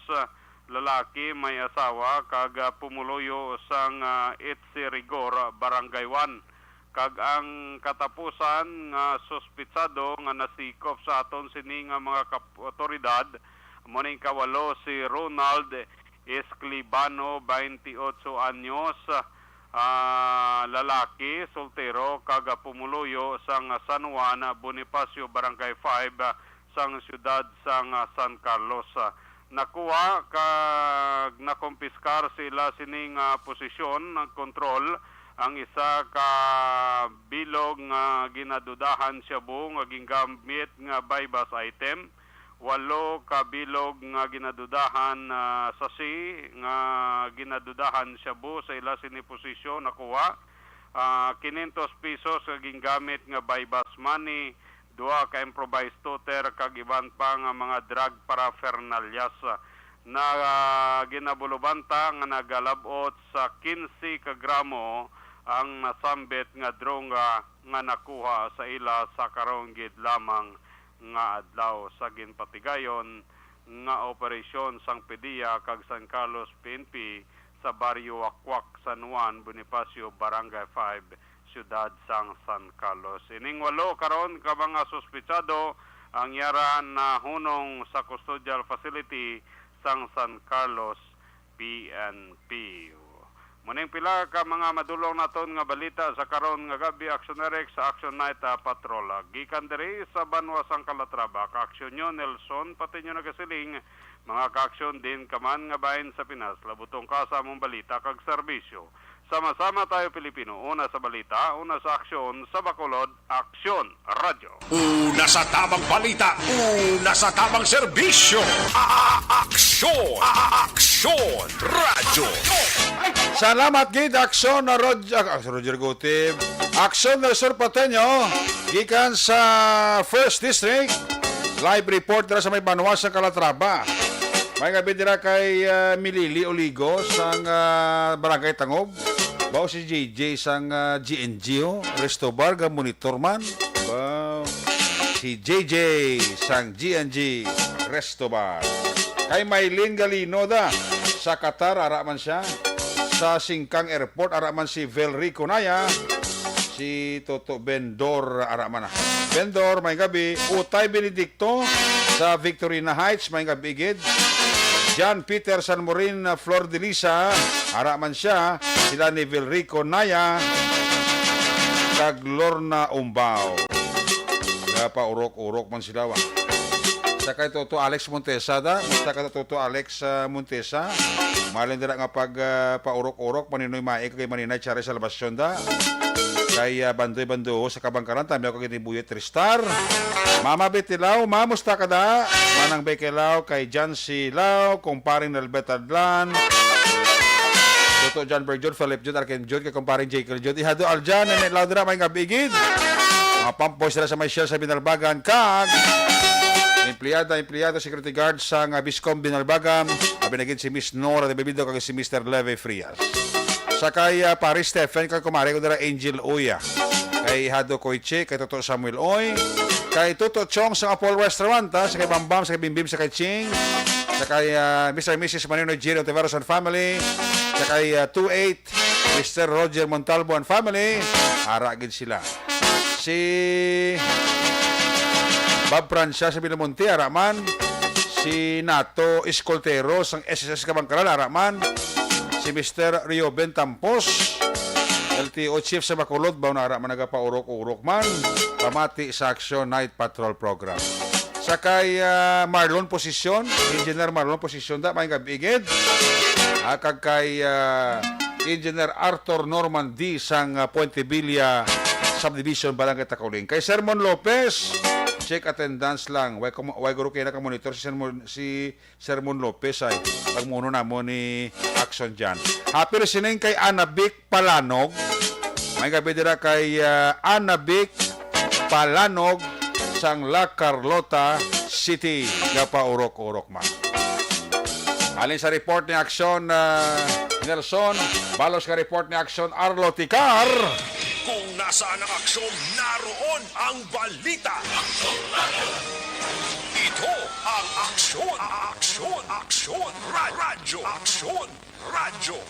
lalaki, may asawa, kag, ah, pumuluyo sang, ah, Itse Rigor, Barangay one. Kag ang katapusan nga suspitsado nga nasikop sa aton sini nga mga kap-, awtoridad, amo ning kawalo si Ronald Esclibano, twenty-eight anyos, ah, lalaki, soltero, kag pumuluyo sang San Juan, Bonifacio, Barangay five, sang siyudad sang San Carlos. Nakuha kag nakumpiskar sa ila sini nga posisyon ng kontrol ang isa ka bilog nga ginadudahan shabu nga gingamit nga buy-bust item, walo ka bilog nga ginadudahan, ah, sachet nga ginadudahan shabu. Sa ila sini posisyon nakuha, ah, quinientos pesos nga gingamit nga buy-bust money, duha ka improvised toter, kag iban pa nga mga drug paraphernalias. Na, ah, ginabulubanta nga nagalab-ot sa quince ka gramo ang nasambit nga droga nga nakuha sa ila sa karon gid lamang nga adlaw sa ginpatigayon nga operasyon sang PDEA kag San Carlos P N P sa Baryo Wakwak, San Juan Bonifacio, Barangay five, Siyudad sang San Carlos. Ining walo karon ka mga suspitsado ang yara nahunong sa custodial facility sang San Carlos P N P. Muning pila ka mga madulong naton nga balita sa karon nga gabi, Action Eric sa Action Night, ah, Patrol. Gikan diri sa banwa sang Calatrava, Kaaksyon nyo, Nelson Patiño nagasiling, mga kaaksyon din ka man nga bahin sa Pinas, labutong ka sa among balita kag serbisyo. Sama-sama tayo, Pilipino. Una sa balita, una sa aksyon, sa Bacolod, Aksyon Radyo. Una sa tabang balita, una sa tabang serbisyo. A-, a-, aksyon, a-, a-, aksyon, radyo. Salamat gid, Aksyon na Rod-, ah, Roger Gutib. Aksyon na Sur Pateño, gikan sa First District. Live report dira sa may banwa sa Calatrava. May gabi dira kay, ah, Milili Oligo sang, ah, Barangay Tangob. Bao si J J sang, ah, G N G, oh. Resto Bar, ga monitor man. Bao. Si J J sang G N G Resto Bar. Kay Mylene Galino da. Sa Qatar, ara man siya. Sa Singkang Airport, ara man si Velrico Naya. Si Toto Bendor, ara man na. Bendor, may gabi. Utay Benedicto sa Victorina Heights, may gabi gid. John Peter San Morin, Flor de Lisa, ara man siya. Sila ni Vilrico Naya, kag Lorna Umbao. Kaya pa urok-urok man sila, wa. Sa kay Toto Alex Montesa da, musta ka Toto Alex, ah, Montesa? Malin dira nga pag, ah, paurok-urok, Maninoy Mae kag Maninay Chari Salvacion da. Kay, ah, Bandoy Banduho sa Kabangkaran, tamiyaw kag ni Buyet Tristar. Mama Betilaw, ma, musta ka da? Manang Bekelaw, kay Jancy Law, kumparing Nelbet Adlan. Toto John Berjud, Philip Jud, Arkin Jud, kay kumparing Jekyll Jud. Ihado Aljan, Nene Law dira, may gabi gid. Mga pampos dira sa may shell sa Binalbagan, kag empleyada, empleyado, security guard sa nga Biscom Binalbagan. Abi na gid si Miss Nora de Bebido kag si Mister Leve Frias. Sa kay, ah, Pare Stephen, kay kumare ko dira Angel Uya. kay Hado Koichi, kay Toto Samuel Oy, kay Toto Chong sa Apple Restaurant, ha, sa kay Bambam, sa kay Bimbim, sa kay Ching, sa kay, ah, Mister and Missus Manino Jerry Ontiveros and family, sa kay, ah, two eight, Mister Roger Montalvo and family, ara gid sila. Si Bob Francia sa Bilamonte, ara man. Si Nato Escoltero sang S S S Kabangkalan, ara man. Si Mister Rioben Tampos, L T O chief sa Bacolod, ba na ara man nagapaurok-urok man. Pamati sa Action Night Patrol Program. Sa kay, ah, Marlon Posisyon, Engineer Marlon Posisyon, da, may gab-i gid. Ah, kag kay, ah, Engineer Arthur Norman D sang, ah, Puente Villa Subdivision, Barangay Taculing. Kay Sermon Lopez, check attendance lang. Way, kum- way guro kay nakamonitor si Sermon, si Sermon Lopez ay pagmuno namo ni Action dyan. Happy listening kay Ana Vic Palanog. May gab-i dira kay, ah, Ana Vic Palanog sang La Carlota City. Gapaurok-urok man. Halin sa report ni Action, ah, Nelson, balos ka report ni Action Arlo Ticar. Kung nasaan ang aksyon, naroon ang balita. Ito ang Aksyon, Aksyon, Aksyon, Ra- Radyo, Aksyon, Radyo.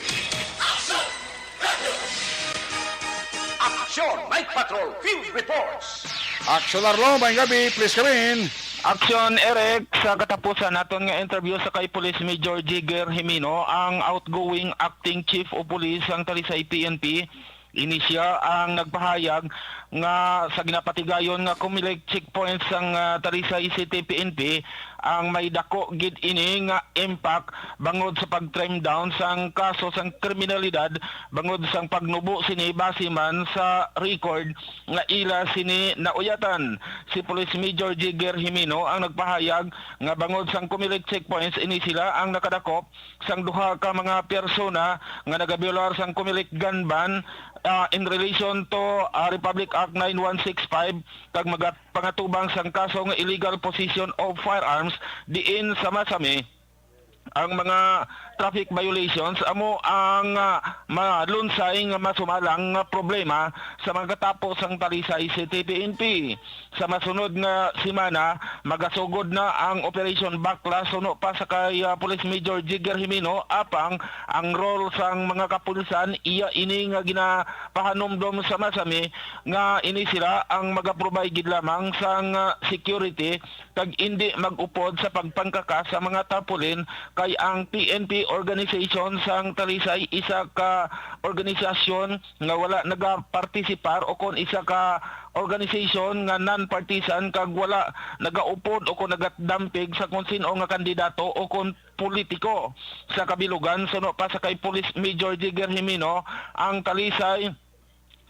Action Night Patrol Field Reports. Action Arlo, may gabi, please come in. Action Eric, sa katapusan naton nga interview sa kay Police Major Jigger Jimino, ang outgoing acting chief of police sang Talisay P N P, ini siya ang nagpahayag nga sa ginapatigayon nga Comelec checkpoint sang, ah, Talisay City P N P ang may dako gid ini nga impact bangod sa pag-trim down sang kaso sang kriminalidad bangod sang pagnubo sini base man sa record nga ila sini nauyatan. Si Police Major Jigger Jimino ang nagpahayag nga bangod sang Comelec checkpoints ini sila ang nakadakop sang duha ka mga persona nga nagabiolar sang Comelec gun ban, ah, in relation to, ah, Republic Act nine one six five kag magapangatubang sang kaso nga illegal possession of firearms diin sa Masami. Ang mga traffic violations amo ang, ah, malunsay nga masumalang nga problema sa mga katapo sang Talisay City P N P. Sa masunod nga semana, magasugod na ang Operation Bakla suno pa sa kay, ah, Police Major Jigger Jimino, apang ang role sang mga kapulisan iya ini nga ginapahanumdom sa Masami nga ini sila ang magaprovide gid lamang sang, ah, security kag indi mag-upod sa pagpangkaka sa mga tarpaulin, kay ang P N P organization sang Talisay isa ka organisasyon nga wala nagapartisipar o kon isa ka organisasyon nga non-partisan kag wala nagaupod o kon nagadampig sa kon sin-o nga kandidato o kon politiko sa kabilugan, suno pa sa kay Police Major Jigger Jimino, ang Talisay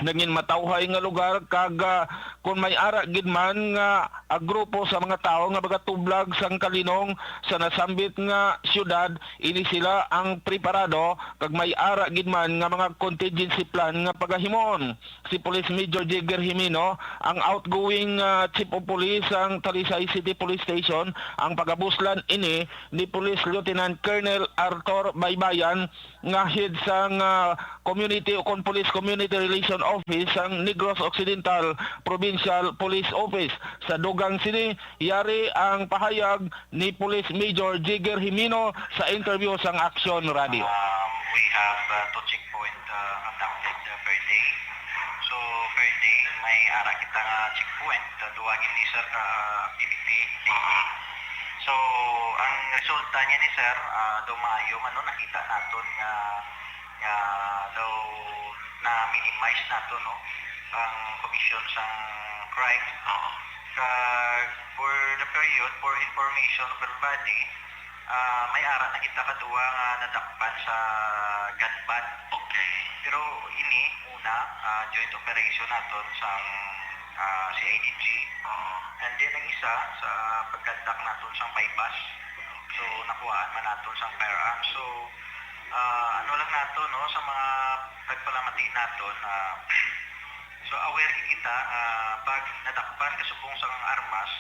nangin matawhay nga lugar kag, ah, kon may ara gid man nga, ah, grupo sa mga tawo nga magatublag sang kalinong sa nasambit nga siyudad, ini sila ang preparado kag may ara gid man nga mga contingency plan nga pagahimon. Si Police Major Jigger Jimino, ang outgoing, ah, Chief of Police sang Talisay City Police Station, ang pagabuslan ini ni Police Lieutenant Colonel Arthur Baybayan, nga head sang, ah, community o kon Police Community Relation Office sang Negros Occidental Provincial Police Office. Sa dugang sini, yari ang pahayag ni Police Major Jigger Jimino sa interview sang Action Radio. Um, we have, uh, two checkpoint, uh, conducted, uh, per day. So, per day, may ara kita nga checkpoint. Uh, duha gid ni, sir, ka activity daily. So, ang resulta niya ni, sir, uh, daw maayo man, no, nakita naton nga, nga daw na-minimize naton, no, ang commission sang crime. Oo. Kag for the period, for information of everybody, ah, may ara na kita kaduha nga nadakpan sa gun ban. Okay. Pero ini, una, ah, joint operation naton sang, ah, C I D G. Oo. And then, ang isa, sa pag-conduct naton sang buy-bust. So, nakuhaan man naton sang firearms. So, ah, ano lang nato, no, sa mga nagpalamati naton, ah, So, aware kita nga pag nadakpan ka subong sang armas,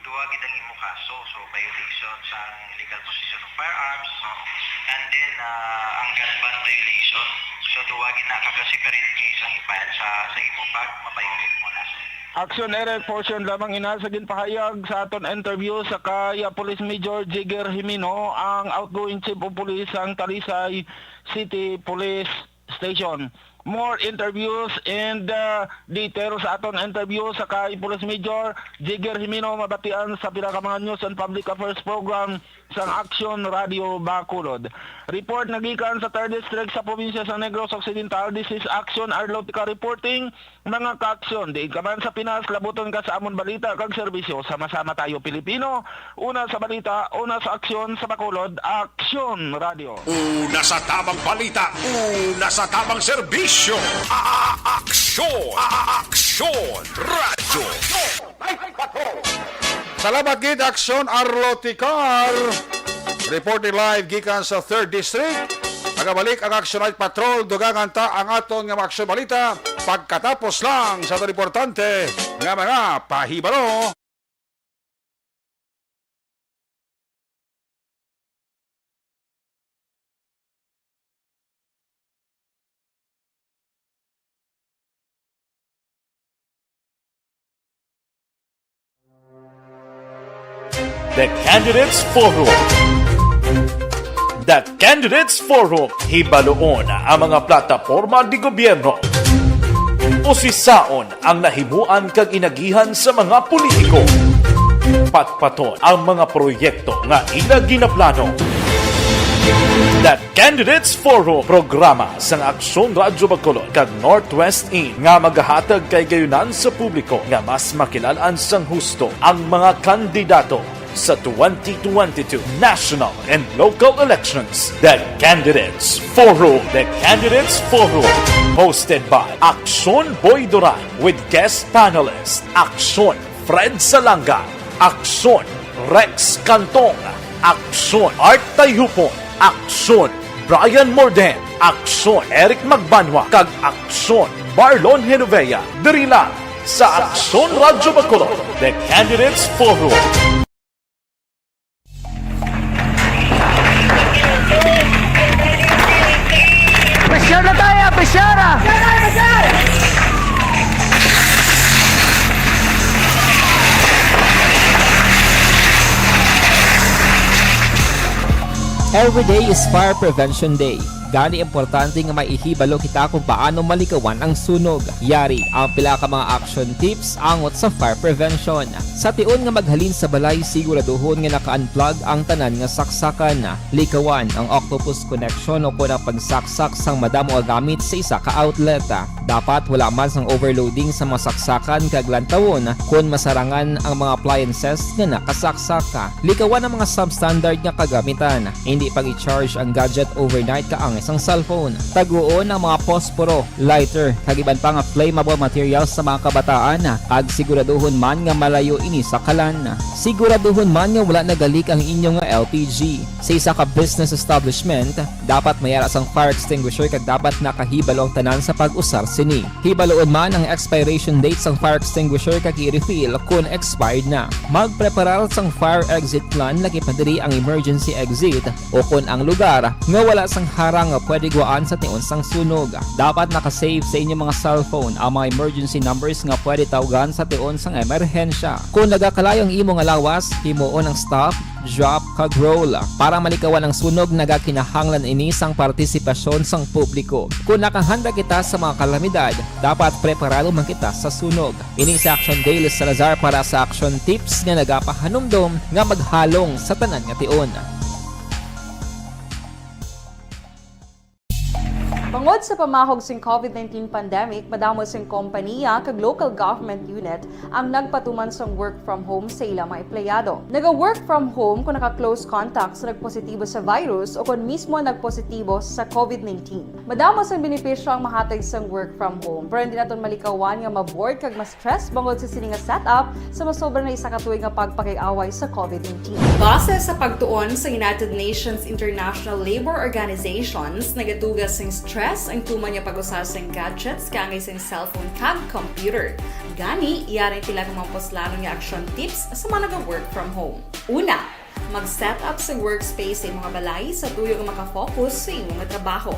duha gid ang imo kaso. So, violation sang illegal possession of firearms, and then, ah, ang gun ban violation. So, duha gid na ka separate case ang i-file sa, sa imo pag ma-violate mo na. Action Eric, portion lamang ina sa ginpahayag sa aton interview sa kay, ah, Police Major Jigger Jimeno, ang outgoing Chief of Police sang Talisay City Police Station. More interviews and, uh, details sa aton interview sa kay Police Major Jigger Jimeno mabatian sa pila ka mga news and public affairs program sang Action Radio Bacolod. Report nagikan sa third District sa probinsya sa Negros Occidental. This is Action Arlotica reporting. Mga ka-aksyon, diin ka man sa Pinas, labuton ka sa amon balita kag serbisyo. Sama-sama tayo, Pilipino. Una sa balita, una sa aksyon, sa Bacolod, Aksyon Radio. Una sa tamang balita, una sa tamang serbisyo. A-, a-, aksyon, a-, a-, aksyon, radyo. Salamat gid, Aksyon Arloticar. Reporting live gikan sa third District. Magabalik ang Action Night Patrol. Dugangan ta ang aton nga mga aksyon balita pagkatapos lang sa aton importante nga mga pahibalo. The Candidates Forum. The Candidates Forum, hibaluon ang mga plataporma di gobyerno. Usisaon ang nahimuan kag inagihan sa mga politiko. Patpaton ang mga proyekto nga ila ginaplano. The Candidates Forum, programa sang Aksyon Radyo Bacolod kag Northwest In nga magahatag kay gayunan sa publiko nga mas makilal-an sang husto ang mga kandidato sa twenty twenty-two national and local elections. The Candidates Forum. The Candidates Forum, hosted by Aksyon Boy Duran with guest panelist Aksyon Fred Salanga, Aksyon Rex Cantong, Aksyon Art Tayhupon, Aksyon Brian Morden, Aksyon Eric Magbanwa, kag Aksyon Marlon Genovea, diri lang sa Aksyon Radyo Bacolod, The Candidates Forum. Pressure na tayo, pressure! Every day is Fire Prevention Day. Gani, importante nga maihibalo kita kung paano malikawan ang sunog. Yari ang pila ka mga action tips angot sa fire prevention. Sa tion nga maghalin sa balay, siguraduhon nga naka-unplug ang tanan nga saksakan. Likawan ang octopus connection o kon ang pagsaksak sang madamo nga gamit sa isa ka outlet. Dapat wala man sang overloading sa mga saksakan kag lantawon kon masarangan ang mga appliances nga nakasaksak. Likawan ang mga substandard nga kagamitan. Indi pag-i-charge ang gadget overnight kaangay sang cellphone. Taguon ang mga posporo, lighter, kag iban pa nga flammable materials sa mga kabataan, kag siguraduhon man nga malayo ini sa kalan. Siguraduhon man nga wala nagalik ang inyo nga L P G. Sa isa ka business establishment, dapat may ara sang fire extinguisher kag dapat nakahibalo ang tanan sa pag-usar sini. Hibaluon man ang expiration date sang fire extinguisher kag i-refill kon expired na. Magpreparar sang fire exit plan, lakip na diri ang emergency exit o kon ang lugar nga wala sang harang nga pwede guwaan sa tion sang sunog. Dapat naka-save sa inyo mga cellphone ang mga emergency numbers nga pwede tawgan sa tion sang emerhensya. Kon nagakalayo ang imo nga lawas, himuon ang stop, drop, kag roll. Para malikawan ang sunog, nagakinahanglan ini sang partisipasyon sang publiko. Kon nakahanda kita sa mga kalamidad, dapat preparado man kita sa sunog. Ini si Action Dale Salazar para sa Action Tips nga nagapahanumdom nga maghalong sa tanan nga tion. Bangod sa pamahog sing COVID nineteen pandemic, madamo sing kompanya kag local government unit ang nagpatuman sang work from home sa ila mga empleyado. Naga-work from home kon naka-close contact sa nagpositibo sa virus o kon mismo nagpositibo sa COVID nineteen. Madamo sang benepisyo ang mahatag sang work from home, pero hindi naton malikawan nga ma-bored kag ma-stress bangod sa sini nga setup sa masobra na isa ka tuig nga pagpakig-away sa COVID nineteen. Base sa pagtuon sa United Nations International Labour Organizations, nagatuga sing stress Ang tuman nga pag-usar sang gadgets kaangay sang cellphone kag computer. Gani, yari ang pila ka mga puslanon nga action tips sa mga naga-work from home. Una, mag-set up sa workspace sa imo nga balay sa tuyo nga makafocus sa imo nga trabaho.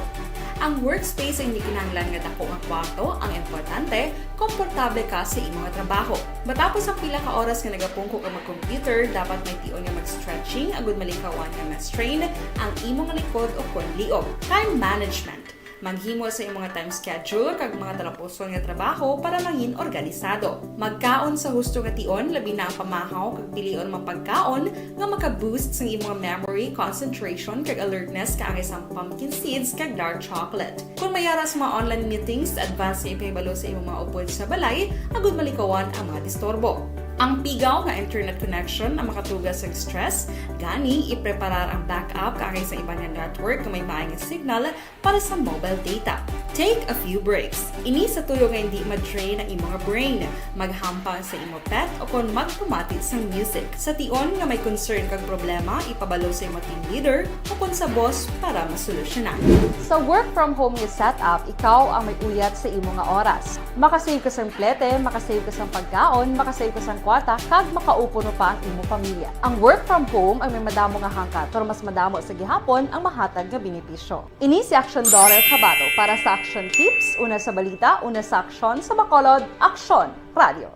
Ang workspace ay hindi kinahanglan nga dako nga kwarto. Ang importante, komportable ka sa imo nga trabaho. Matapos ang pila ka oras nga nagapungko ka mag-computer, dapat may tion nga mag-stretching agud malikawan nga ma-strain ang imo nga likod o kon liog. Time management. Maghimo sa imo nga time schedule kag mga talapuson nga trabaho para mangin organisado. Magkaon sa husto nga tion, labi na ang pamahaw kag pilion mga pagkaon nga maka-boost sang imo nga memory, concentration, kag alertness kaangay sang pumpkin seeds kag dark chocolate. Kung may ara sa mga online meetings, advance nga ipahibalo sa imo mga upod sa balay agud malikawan ang mga disturbo. Ang pigaw nga internet connection ang makatuga sa stress, gani ipreparar ang backup kaangay sa iban nga network nga may maay nga signal para sa mobile data. Take a few breaks. Ini sa tuyo nga hindi ma-drain ang imo nga brain. Maghampang sa imo pet o kon magpamati sang music. Sa tion nga may concern kag problema, ipabalo sa imo team leader o kon sa boss para masolusyonan. Sa work from home nga setup, ikaw ang may uyat sa imo nga oras. Makasave ka sang plete, makasave ka sang pagkaon, makasave ka sang kwarta, kag makaupo pa ang imo pamilya. Ang work from home ang may madamo nga hangkat, pero mas madamo sa gihapon ang mahatag nga benepisyo. Ini si Action Daughter Kabato para sa Action Tips, una sa balita, una sa aksyon, sa Bacolod, Aksyon Radio.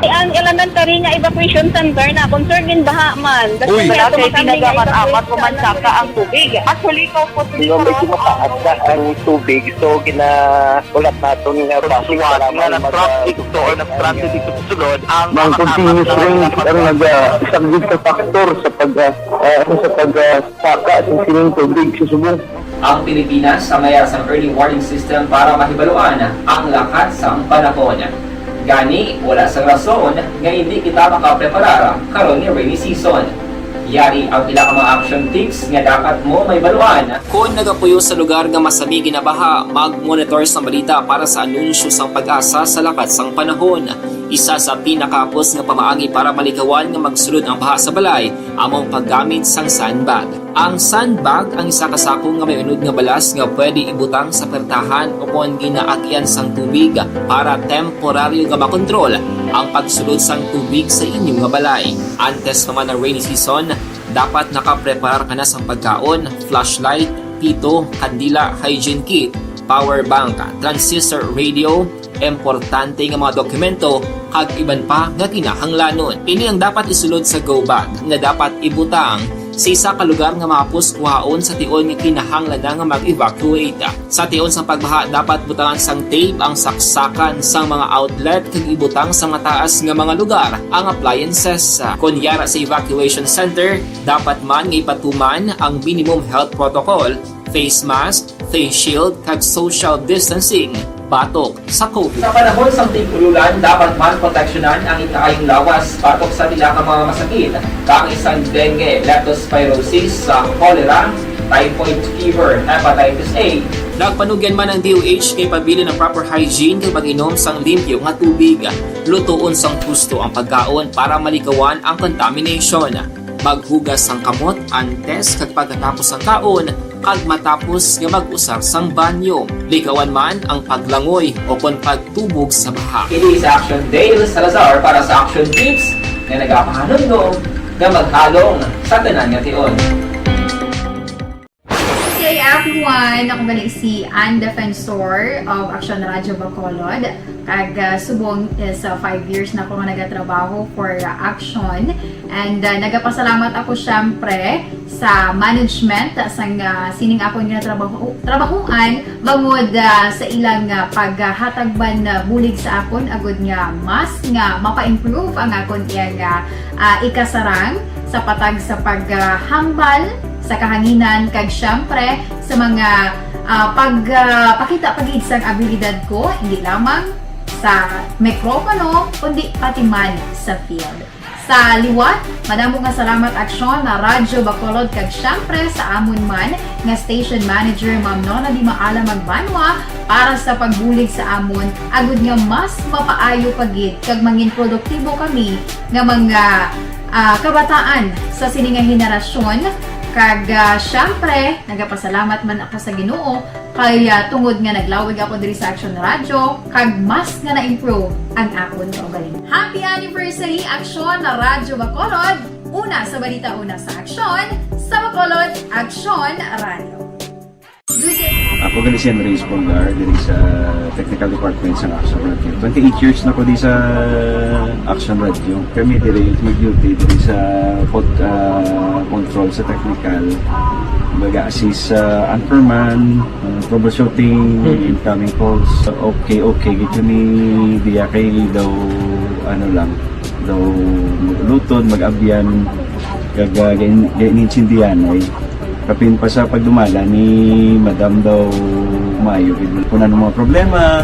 Ang elementary nga evacuation center na concern in baha man. Uy! Wala kay ginagamit-amat ko man saka ang tubig. Actually, ikaw po, medyo mataas na ang tubig, so ginahulat naton nga basic na traffic to or traffic to sulod ang mga continuous rain ang nag-, ah, isang big factor sa pag, ah, ah, sa pag, ah, saka sa sining tubig sa subong. Ang Pilipinas ang may sang early warning system para mahibaluan ang lakat sang panahon. Gani, wala sang rason nga hindi kita makapreparar karon nga rainy season. Yari ang pila ka mga action tips nga dapat mo mahibaluan. Kon nagapuyo sa lugar nga masami ginabaha, mag-monitor sang balita para sa anunsyo sang PAGASA sa lakat sang panahon. Isa sa pinakahapos nga pamaagi para malikawan nga magsulod ang baha sa balay amo ang paggamit sang sandbag. Ang sandbag ang isa ka sako nga may unod nga balas nga pwede ibutang sa pertahan o kon ginaagyan sang tubig para temporaryo nga makontrol ang pagsulod sang tubig sa inyo nga balay. Antes pa man ang rainy season, dapat nakapreparar ka na sang pagkaon, flashlight, pito, kandila, hygiene kit, power bank, transistor radio, importante nga mga dokumento, kag iban pa nga kinahanglanon. Ini ang dapat isulod sa go bag nga dapat ibutang sa isa ka lugar nga mahapos kuhaon sa tion nga kinahanglan na nga mag-evacuate. Sa tion sang pagbaha, dapat butangan sang tape ang saksakan sang mga outlet kag ibutang sa mataas nga mga lugar ang appliances. Kon yara sa evacuation center, dapat man nga ipatuman ang minimum health protocol, face mask, face shield, kag social distancing batok sa COVID. Sa panahon sang tig-ululan, dapat man proteksyonan ang ikaayong lawas batok sa pila ka mga masakit, kaangay sang dengue, leptospirosis, sa cholera, typhoid fever, hepatitis A. Nagpanugyan man ang D O H nga ipabilin ang proper hygiene kag pag-inom sang limpyo nga tubig. Lutoon sang husto ang pagkaon para malikawan ang contamination. Maghugas sang kamot antes kag pagkatapos sang kaon kag matapos nga mag-usar sang banyo. Likawan man ang paglangoy o kon pagtubog sa baha. Ini si Action Dale Salazar para sa Action Tips nga nagapahanumdom nga maghalong sa tanan nga tion. Good day, everyone! Ako gali si Ann Defensor of Action Radio Bacolod. Kag, ah, subong is, ah, five years na ako nga nagatrabaho for, ah, Action. And, ah, nagapasalamat ako, syempre, sa management, ah, sang, ah, sining akon nga trabaho, trabahuan, bangod, ah, sa ilang, ah, paghatag man, ah, bulig sa akon, agud nga mas nga mapa-improve ang akon iyang, ah, ah, ikasarang sa patag sa paghambal sa kahanginan, kag syempre sa mga, ah, pag, ah, pakita pa gid sang abilidad ko, hindi lamang sa mikropono, kundi pati man sa field. Sa liwat, madamo nga salamat, Aksyon, na Radyo Bacolod, kag syempre sa amon man nga station manager, Ma'am Nona Di Maala Magbanwa, para sa pagbulig sa amon, agud nga mas mapaayo pa gid kag mangin produktibo kami nga mga, ah, kabataan sa sini nga henerasyon, Kag, ah, syempre, nagapasalamat man ako sa Ginoo kay, ah, tungod nga naglawig ako diri sa Action Radio, kag mas nga na-improve ang akon kaugalingon. Happy anniversary, Action Radyo Bacolod! Una sa balita, una sa aksyon, sa Bacolod, Action Radio. Ako gali si Henry Espolgar, diri sa technical department sa Action Radio. Twenty-eight years na ko di sa Action Radio. Kami diri mag-duty diri sa pod-, ah, control sa technical. Baga assist sa anchorman, ah, troubleshooting, incoming calls. Okay, okay, gid kami diya kay daw, ano lang, daw mag-uluton, mag-abyan, kag, ah, gain-, gainintindihan ay kapin pa sa pagdumala ni Madam daw maayo gid. Kung ano mga problema,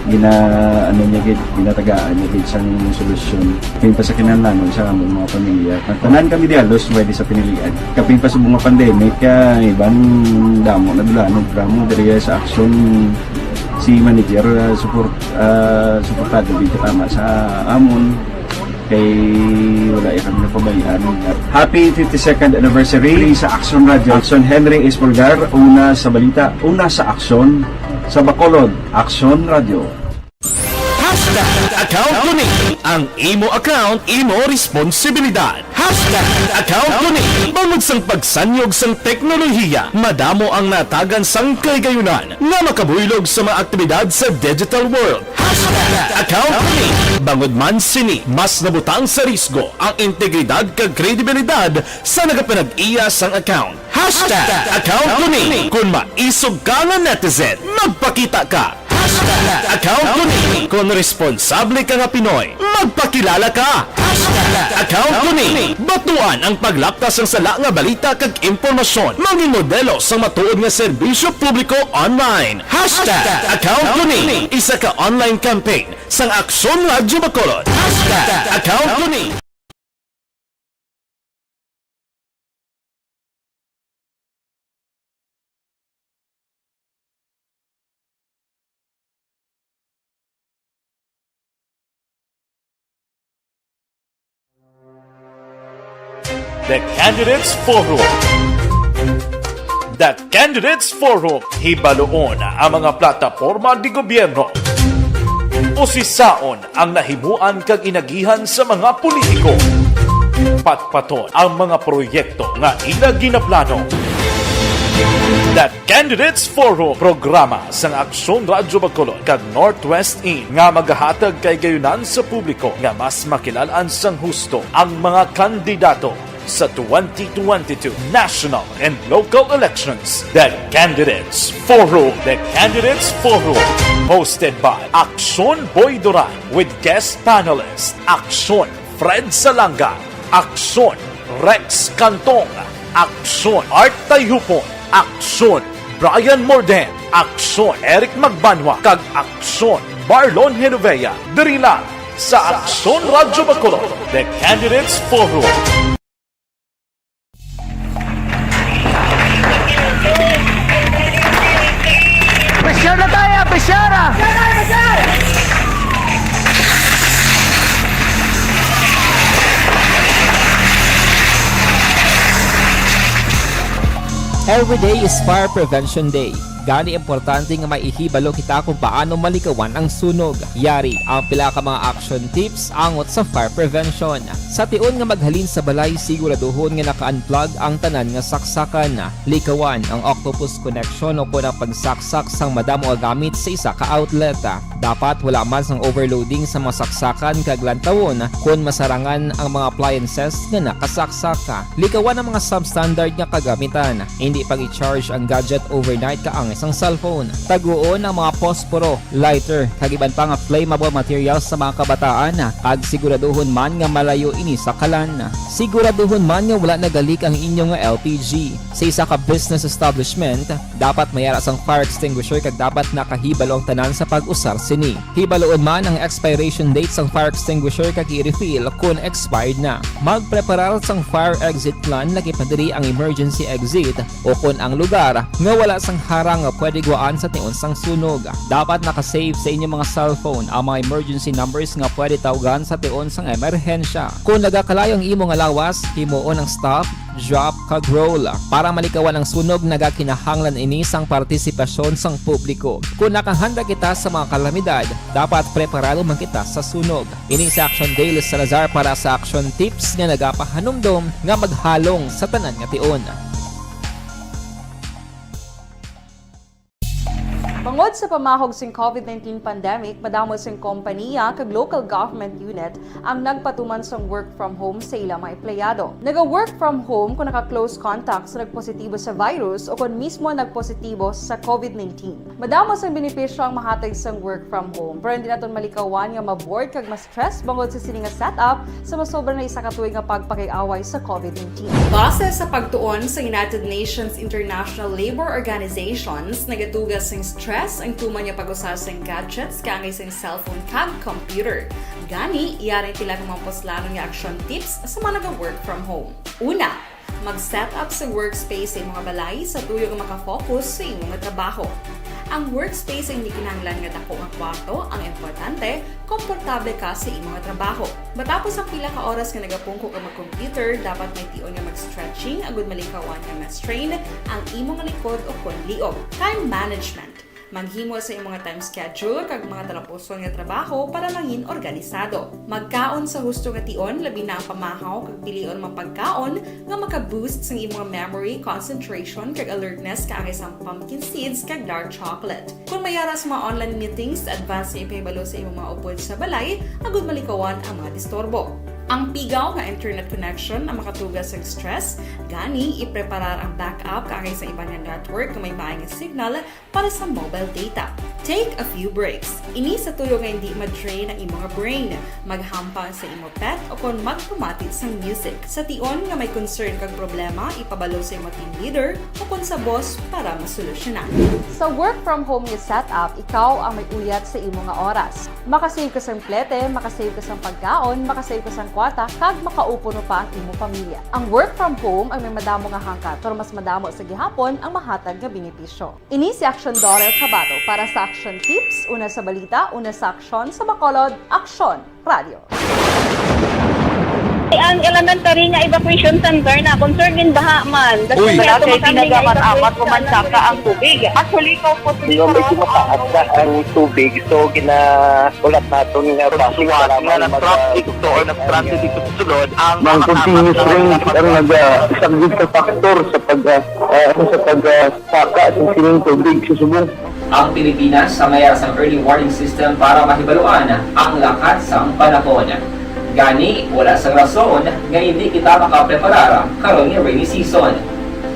gina-, ano niya gid, ginatagaan niya gid sang solusyon. Kapin pa sa kinahanglanon sa among mga pamilya. Ang tanan kami di halos pwede sa pinilian. Kapin pa sa mga pandemic, ah, iban damo na dulanon, damo diri sa aksyon si manager, ah, support, ah, suportado gid tama sa amon. Kay wala ya kami napabayaan. Happy fifty-second anniversary sa Action Radio. Action Henry Espolgar, una sa balita, una sa aksyon, sa Bacolod, Action Radio. Hashtag account ko ni. Ang imo account, imo responsibilidad. Hashtag account ko ni. Bangod sang pagsanyog sang teknolohiya, madamo ang natagan sang kahigayunan nga makabuylog sa mga aktibidad sa digital world. Hashtag account ko ni. Bangod man sini, mas nabutang sa risgo ang integridad kag kredibilidad sa nagapanag-iya sang account. Hashtag account ko ni. Kon maisog ka nga netizen, magpakita ka. Hashtag account ko ni. Kon responsable ka nga Pinoy, magpakilala ka. Hashtag account ko ni. Batuan ang paglapta sang sala nga balita kag impormasyon. Mangin modelo sang matuod nga serbisyo publiko online. Hashtag account ko ni. Isa ka online campaign sang Aksyon Radyo Bacolod. Hashtag account ko ni. The Candidates Forum. The Candidates Forum, hibaluon ang mga plataporma de gobyerno. Usisaon ang nahimuan kag inagihan sa mga politiko. Patpaton ang mga proyekto nga ila ginaplano. The Candidates Forum, programa sang Aksyon Radyo Bacolod kag Northwest In nga magahatag kahigayunan sa publiko nga mas makilal-an sang husto ang mga kandidato sa twenty twenty-two national and local elections. The Candidates Forum. The Candidates Forum, hosted by Aksyon Boy Duran with guest panelists Aksyon Fred Salanga, Aksyon Rex Cantong, Aksyon Art Tayhupon, Aksyon Brian Morden, Aksyon Eric Magbanwa, kag Aksyon Marlon Genovea, diri lang sa Aksyon Radyo Bacolod, The Candidates Forum. Pressure na tayo, pressure! Every day is Fire Prevention Day. Gani, importante nga may ihibalo kita kung paano malikawan ang sunog. Yari ang pila ka mga action tips angot sa fire prevention. Sa tion nga maghalin sa balay, siguraduhon nga naka-unplug ang tanan nga saksakan. Likawan ang octopus connection o kon ang pagsaksak sang madamo nga gamit sa isa ka outlet. Dapat wala man sang overloading sa mga saksakan kag lantawon kon masarangan ang mga appliances nga nakasaksak. Likawan ang mga substandard nga kagamitan. Indi pag-i-charge ang gadget overnight kaangay sang cellphone. Taguon ang mga posporo, lighter, kag iban pa nga flammable materials sa mga kabataan, kag siguraduhon man nga malayo ini sa kalan. Siguraduhon man nga wala nagalik ang inyo nga L P G. Sa isa ka business establishment, dapat may ara sang fire extinguisher kag dapat nakahibalo ang tanan sa pag-usar sini. Hibaluon man ang expiration date sang fire extinguisher kag i-refill kon expired na. Magpreparar sang fire exit plan, lakip na diri ang emergency exit o kon ang lugar nga wala sang harang nga pwede guwaan sa tion sang sunog. Dapat naka-save sa inyo mga cellphone ang mga emergency numbers nga pwede tawgan sa tion sang emerhensya. Kon nagakalayo ang imo nga lawas, himuon ang stop, drop, kag roll. Para malikawan ang sunog, nagakinahanglan ini sang partisipasyon sang publiko. Kon nakahanda kita sa mga kalamidad, dapat preparado man kita sa sunog. Ini si Action Dale Salazar para sa Action Tips nga nagapahanumdom nga maghalong sa tanan nga tion. Bangod sa pamahog sing covid nineteen pandemic, madamo sing kompaniya kag local government unit ang nagpatuman sang work from home sa ila mga empleyado. Naga-work from home kon naka-close contact sa nagpositibo sa virus o kon mismo nagpositibo sa covid nineteen. Madamo sang benepisyo ang mahatag sang work from home, pero hindi naton malikawan nga ma-bored kag ma-stress bangod sa sini nga setup sa masobra na isa ka tuig nga pagpakig-away sa covid nineteen. Base sa pagtuon sa United Nations International Labour Organizations, nagatuga sing stress ang tuman nga pag-usa sing gadgets kaangay sing cellphone kag computer. Gani, yari ang pila ka mga puslanon nga action tips sa mga naga-work from home. Una, mag-set up sa workspace sa imong balay sa tuyo nga makafocus sa imong trabaho. Ang workspace ay hindi kinahanglan nga dako nga kwarto, ang importante, komportable ka sa imong trabaho. Matapos ang pila ka oras nga nagapungko ka mag-computer, dapat may tion nga mag-stretching agud malikawan nga ma-strain ang imong likod o kon liog. Time management. Maghimo sa imong time schedule kag mga talapuson nga trabaho para mangin organisado. Magkaon sa husto nga tion, labi na ang pamahaw kag pilion mga pagkaon nga maka-boost sang imong memory, concentration, kag alertness kaangay sang pumpkin seeds kag dark chocolate. Kon may ara sa mga online meetings, advance nga ipahibalo sa imong mga upod sa balay agud malikawan ang mga disturbo. Ang pigaw nga internet connection ang makatuga sa stress, gani ipreparar ang backup kaangay sa iban nga network nga may maay nga signal para sa mobile data. Take a few breaks. Ini sa tuyo nga hindi ma-drain ang imong brain. Maghampang sa imo pet o kon magpamati sang music. Sa tion nga may concern kag problema, ipabalo sa imo team leader o kon sa boss para masolusyonan. Sa work from home nga setup, ikaw ang may uyat sa imo nga oras. Makasave ka sang plete, makasave ka sang pagkaon, makasave ka sang kwarta, kag makaupo pa ang imo pamilya. Ang work from home ay may madamo nga hangkat, pero mas madamo sa gihapon ang mahatag nga benepisyo. Ini si Action Daughter Kabato para sa Action Tips, una sa balita, una sa aksyon, sa Bacolod, Aksyon Radio. Ang elementary nga evacuation center na concerned in baha man. Uy. Wala kay ginagamat-amat o mansaka ang tubig. Actually, ikaw po, medyo mataas na ang tubig, so gina-, ulat naton nga basi nga para mag-, nag-traffic to or nag-transit dito sa sulod ang mga continuous rain ang nag-, ah, isang big factor sa pag, ah, ah, sa pag, ah, saka sa sining tubig sa subong. Ang Pilipinas sa mayara sang early warning system para mahibaluan ang lakat sang panahon. Gani, wala sang rason nga hindi kita makapreparar karon nga rainy season.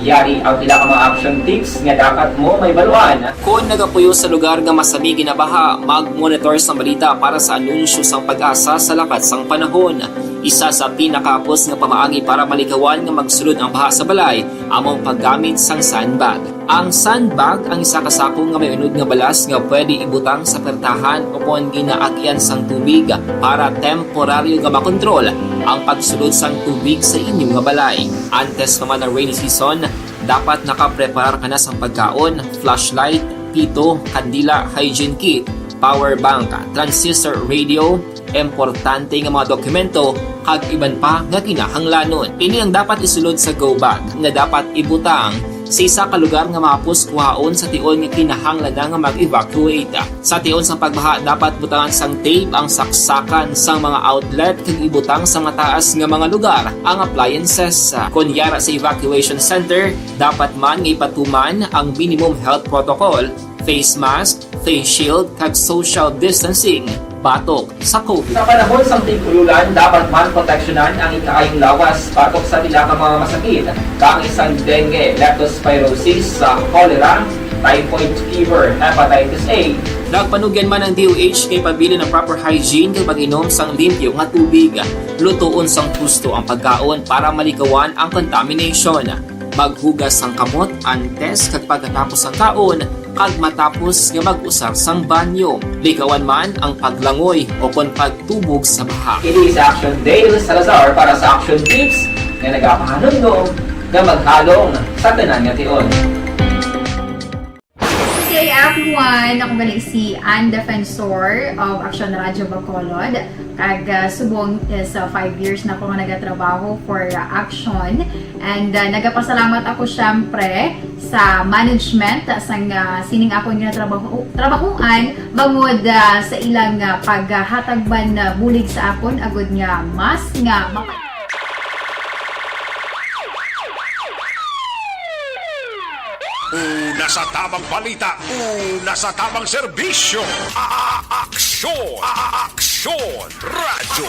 Yari ang pila ka mga action tips nga dapat mo mahibaluan. Kon nagapuyo sa lugar nga masami ginabaha, mag-monitor sang balita para sa anunsyo sang PAGASA sa lakat sang panahon. Isa sa pinakahapos nga pamaagi para malikawan nga magsulod ang baha sa balay amo ang paggamit sang sandbag. Ang sandbag ang isa ka sako nga may unod nga balas nga pwede ibutang sa pertahan o kon ginaagyan sang tubig para temporaryo nga makontrol ang pagsulod sang tubig sa inyo nga balay. Antes pa man ang rainy season, dapat nakapreparar ka na sang pagkaon, flashlight, pito, kandila, hygiene kit, power bank, transistor radio, importante nga mga dokumento, kag iban pa nga kinahanglanon. Ini ang dapat isulod sa go bag nga dapat ibutang sa isa ka lugar nga mahapos kuhaon sa tion nga kinahanglan na nga mag-evacuate. Sa tion sang pagbaha, dapat butangan sang tape ang saksakan sang mga outlet kag ibutang sa mataas nga mga lugar ang appliances. Kon yara sa evacuation center, dapat man nga ipatuman ang minimum health protocol, face mask, face shield, kag social distancing batok sa covid. Sa panahon sang tig-ululan, dapat man proteksyonan ang ikaayong lawas batok sa pila ka mga masakit, kaangay sang dengue, leptospirosis, sa cholera, typhoid fever, hepatitis A. Nagpanugyan man ang D O H nga ipabilin ang proper hygiene kag pag-inom sang limpyo nga tubig. Lutoon sang husto ang pagkaon para malikawan ang contamination. Maghugas sang kamot antes kag pagkatapos sang kaon, kag matapos nga mag-usar sang banyo. Likawan man ang paglangoy o kon pagtubog sa baha. Ini si Action Dale Salazar para sa Action Tips nga nagapahanumdom nga maghalong sa tanan nga tion. Sa Hey everyone! Ako gali si Ann Defensor of Action Radio Bacolod. Kag ah, subong is ah, five years na ko nga nagatrabaho for ah, Action. And ah, nagapasalamat ako syempre sa management sang ah, sining akon nga trabaho trabahoan bangod ah, sa ilang ah, paghatag man ah, bulig sa akon agud nga mas nga maka- Una sa tamang balita, una sa tamang serbisyo. A-, a-, aksyon, a-, a-, aksyon, radyo.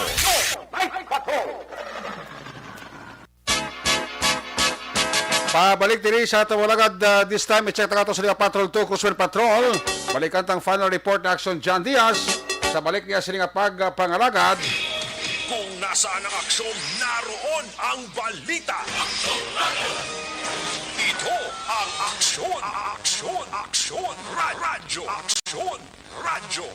Pabalik diri sa ato nga alagad, ah, this time i-check ta ato sa Patrol two, Cruise Patrol. Balikan tang final report ni Action John Diaz sa balik niya sini nga pagpangalagad. Kung nasaan ang aksyon, naroon ang balita. Ito ang aksyon, aksyon, aksyon, ra- radyo, aksyon, radyo.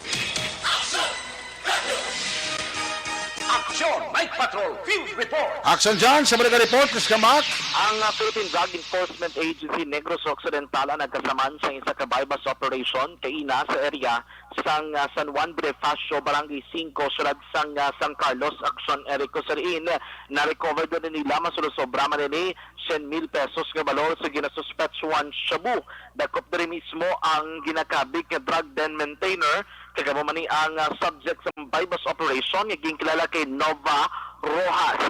Aksyon, Night Patrol, Field Report. Action John, sa balik report, Chris Kamak. Ang ah, Philippine Drug Enforcement Agency Negros Occidental ang nagkasaman sa isa ka buy-bust operation kaina sa area sang ah, San Juan Bonifacio, Barangay Cinco, siyudad sang ah, San Carlos, Action Erico Sarin. Na-recover din nila masulosobra man ini siyam mil pesos nga balor sa ginasuspetswan shabu. Dakop diri mismo ang ginakabig nga drug den maintainer, kag amo man ni ang ah, subject sa buy-bust operation nga ginkilala kay Nova Rojas.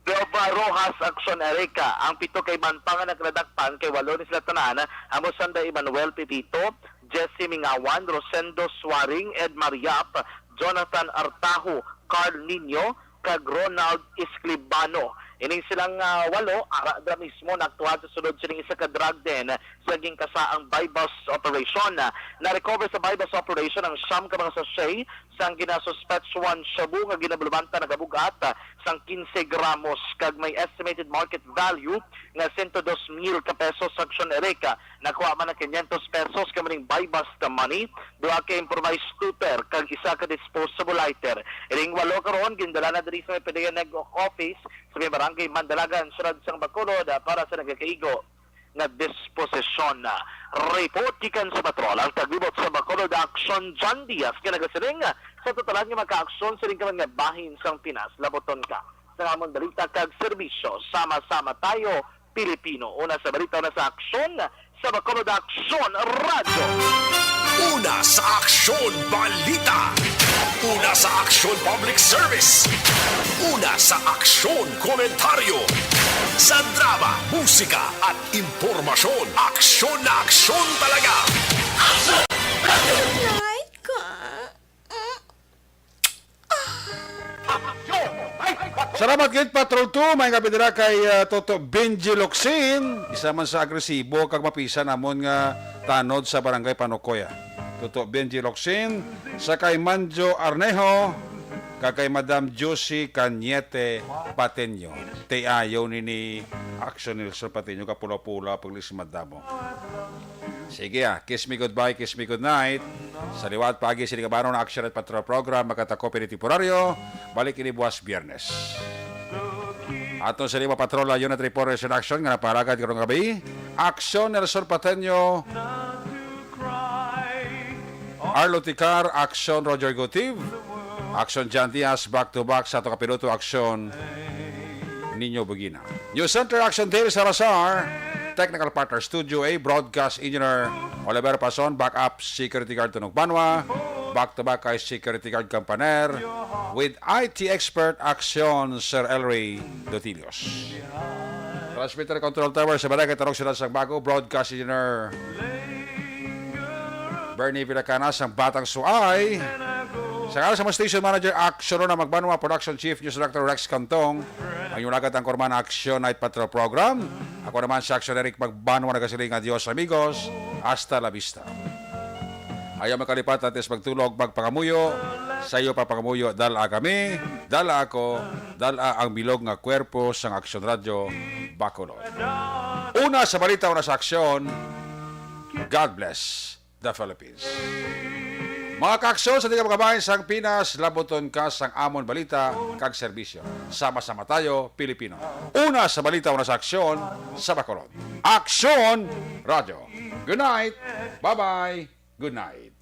Nova Rojas, Action Erica. Ang pito ka iban pa nga nagkadakpan kay walo ni sila tanan, amo sanda Emmanuel Pepito, Jesse Mingawan, Rosendo Suaring, Ed Mariap, Jonathan Artajo, Carl Nino, kag Ronald Escribano. Ining silang ah, walo ara dira mismo naaktuhan sa sulod sining isa ka drug den sa ginkasaang buy-bust operation. Na-recover sa buy-bust operation ang siyam ka mga sachet sang ginasuspetswan shabu nga ginabulumanta nagabug-at sang quince gramos kag may estimated market value nga sento dos mil ka pesos. Action Erica, nakuha man ang quinientos pesos ka maning buy-bust money, duha ka improvised tuber kag isa ka disposable lighter. Ining walo karon gindala na diri sa may P D E A Negros office sa may barangay Mandalagan, siyudad sang Bacolod, ah, para sa nagakaigo nga disposisyon. Report gikan sa patrol ang taglibot sa Bacolod Action, John Diaz, nga nagasiling sa totalan nga makaaksyon sa lingkaman nga bahin sang Pinas. Labuton ka sa amon balita kag serbisyo. Sama-sama tayo, Pilipino. Una sa balita, una sa aksyon, sa Bacolod Action Radyo. Una sa aksyon, balita. Una sa aksyon, public service. Una sa aksyon, komentaryo. Sa drama, musika, at impormasyon, aksyon na aksyon talaga. Aray ko. Salamat gid, Patrol two. May nga bidira kay ah, Toto Benji Locsin. Isa man sa agresibo kag mapisa namon nga tanod sa Barangay Panukoy, ah. Toto Benji Locsin, sa kay Manjo Arnejo, kag kay Madam Josie Cañete Pateño. Tay ayaw nini aksyon ni Nelson Pateño, kapula-pula paglis madamo. Sige, ah, kiss me goodbye, kiss me goodnight. Sa liwat paagi sini nga banon na Action at Patrol Program, makatakop ini temporaryo. Balik ini buwas Biyernes. Aton sa lima patrol, unit report sa action nga napalagad karong gabi. Action Nelson Pateño, Arlo Ticar, Action Roger Gotiv, Action John Diaz, back to back sa ato kapiloto, Action Nino Bugina. News Center, Action Dale Salazar. Technical partner, Studio A, Broadcast Engineer, Oliver Pason, Backup Security Guard Tunog Banwa, back to back kay Security Guard Campaner, with I T expert, Action Sir Elray Dotilios. Transmitter Control Tower sa Balay Tarong Sila sang Bago, Broadcast Engineer Bernie Villacana sang Batang Suay. Sa ngalan sa mga station manager, Action Rona Magbanwa, production chief, news director Rex Cantong, ang inyong lagat ang Korman Action Night Patrol Program. Ako naman si Action Eric Magbanwa, nagasiling nga Dios amigos, hasta la vista. Ayaw makalipat, antes magtulog, magpangamuyo. Sa iyo pa pangamuyo, dala kami, dala ako, dala ang bilog nga kwerpo sang Action Radio Bacolod. Una sa balita, una sa aksyon. God bless the Philippines. Mga kaaksyon sa tigkababayan sang Pinas, labuton ka sang amon balita kag serbisyo. Sama-sama tayo, Pilipino. Una sa balita, una sa aksyon, sa Bacolod. Aksyon Radyo. Good night. Bye-bye. Good night.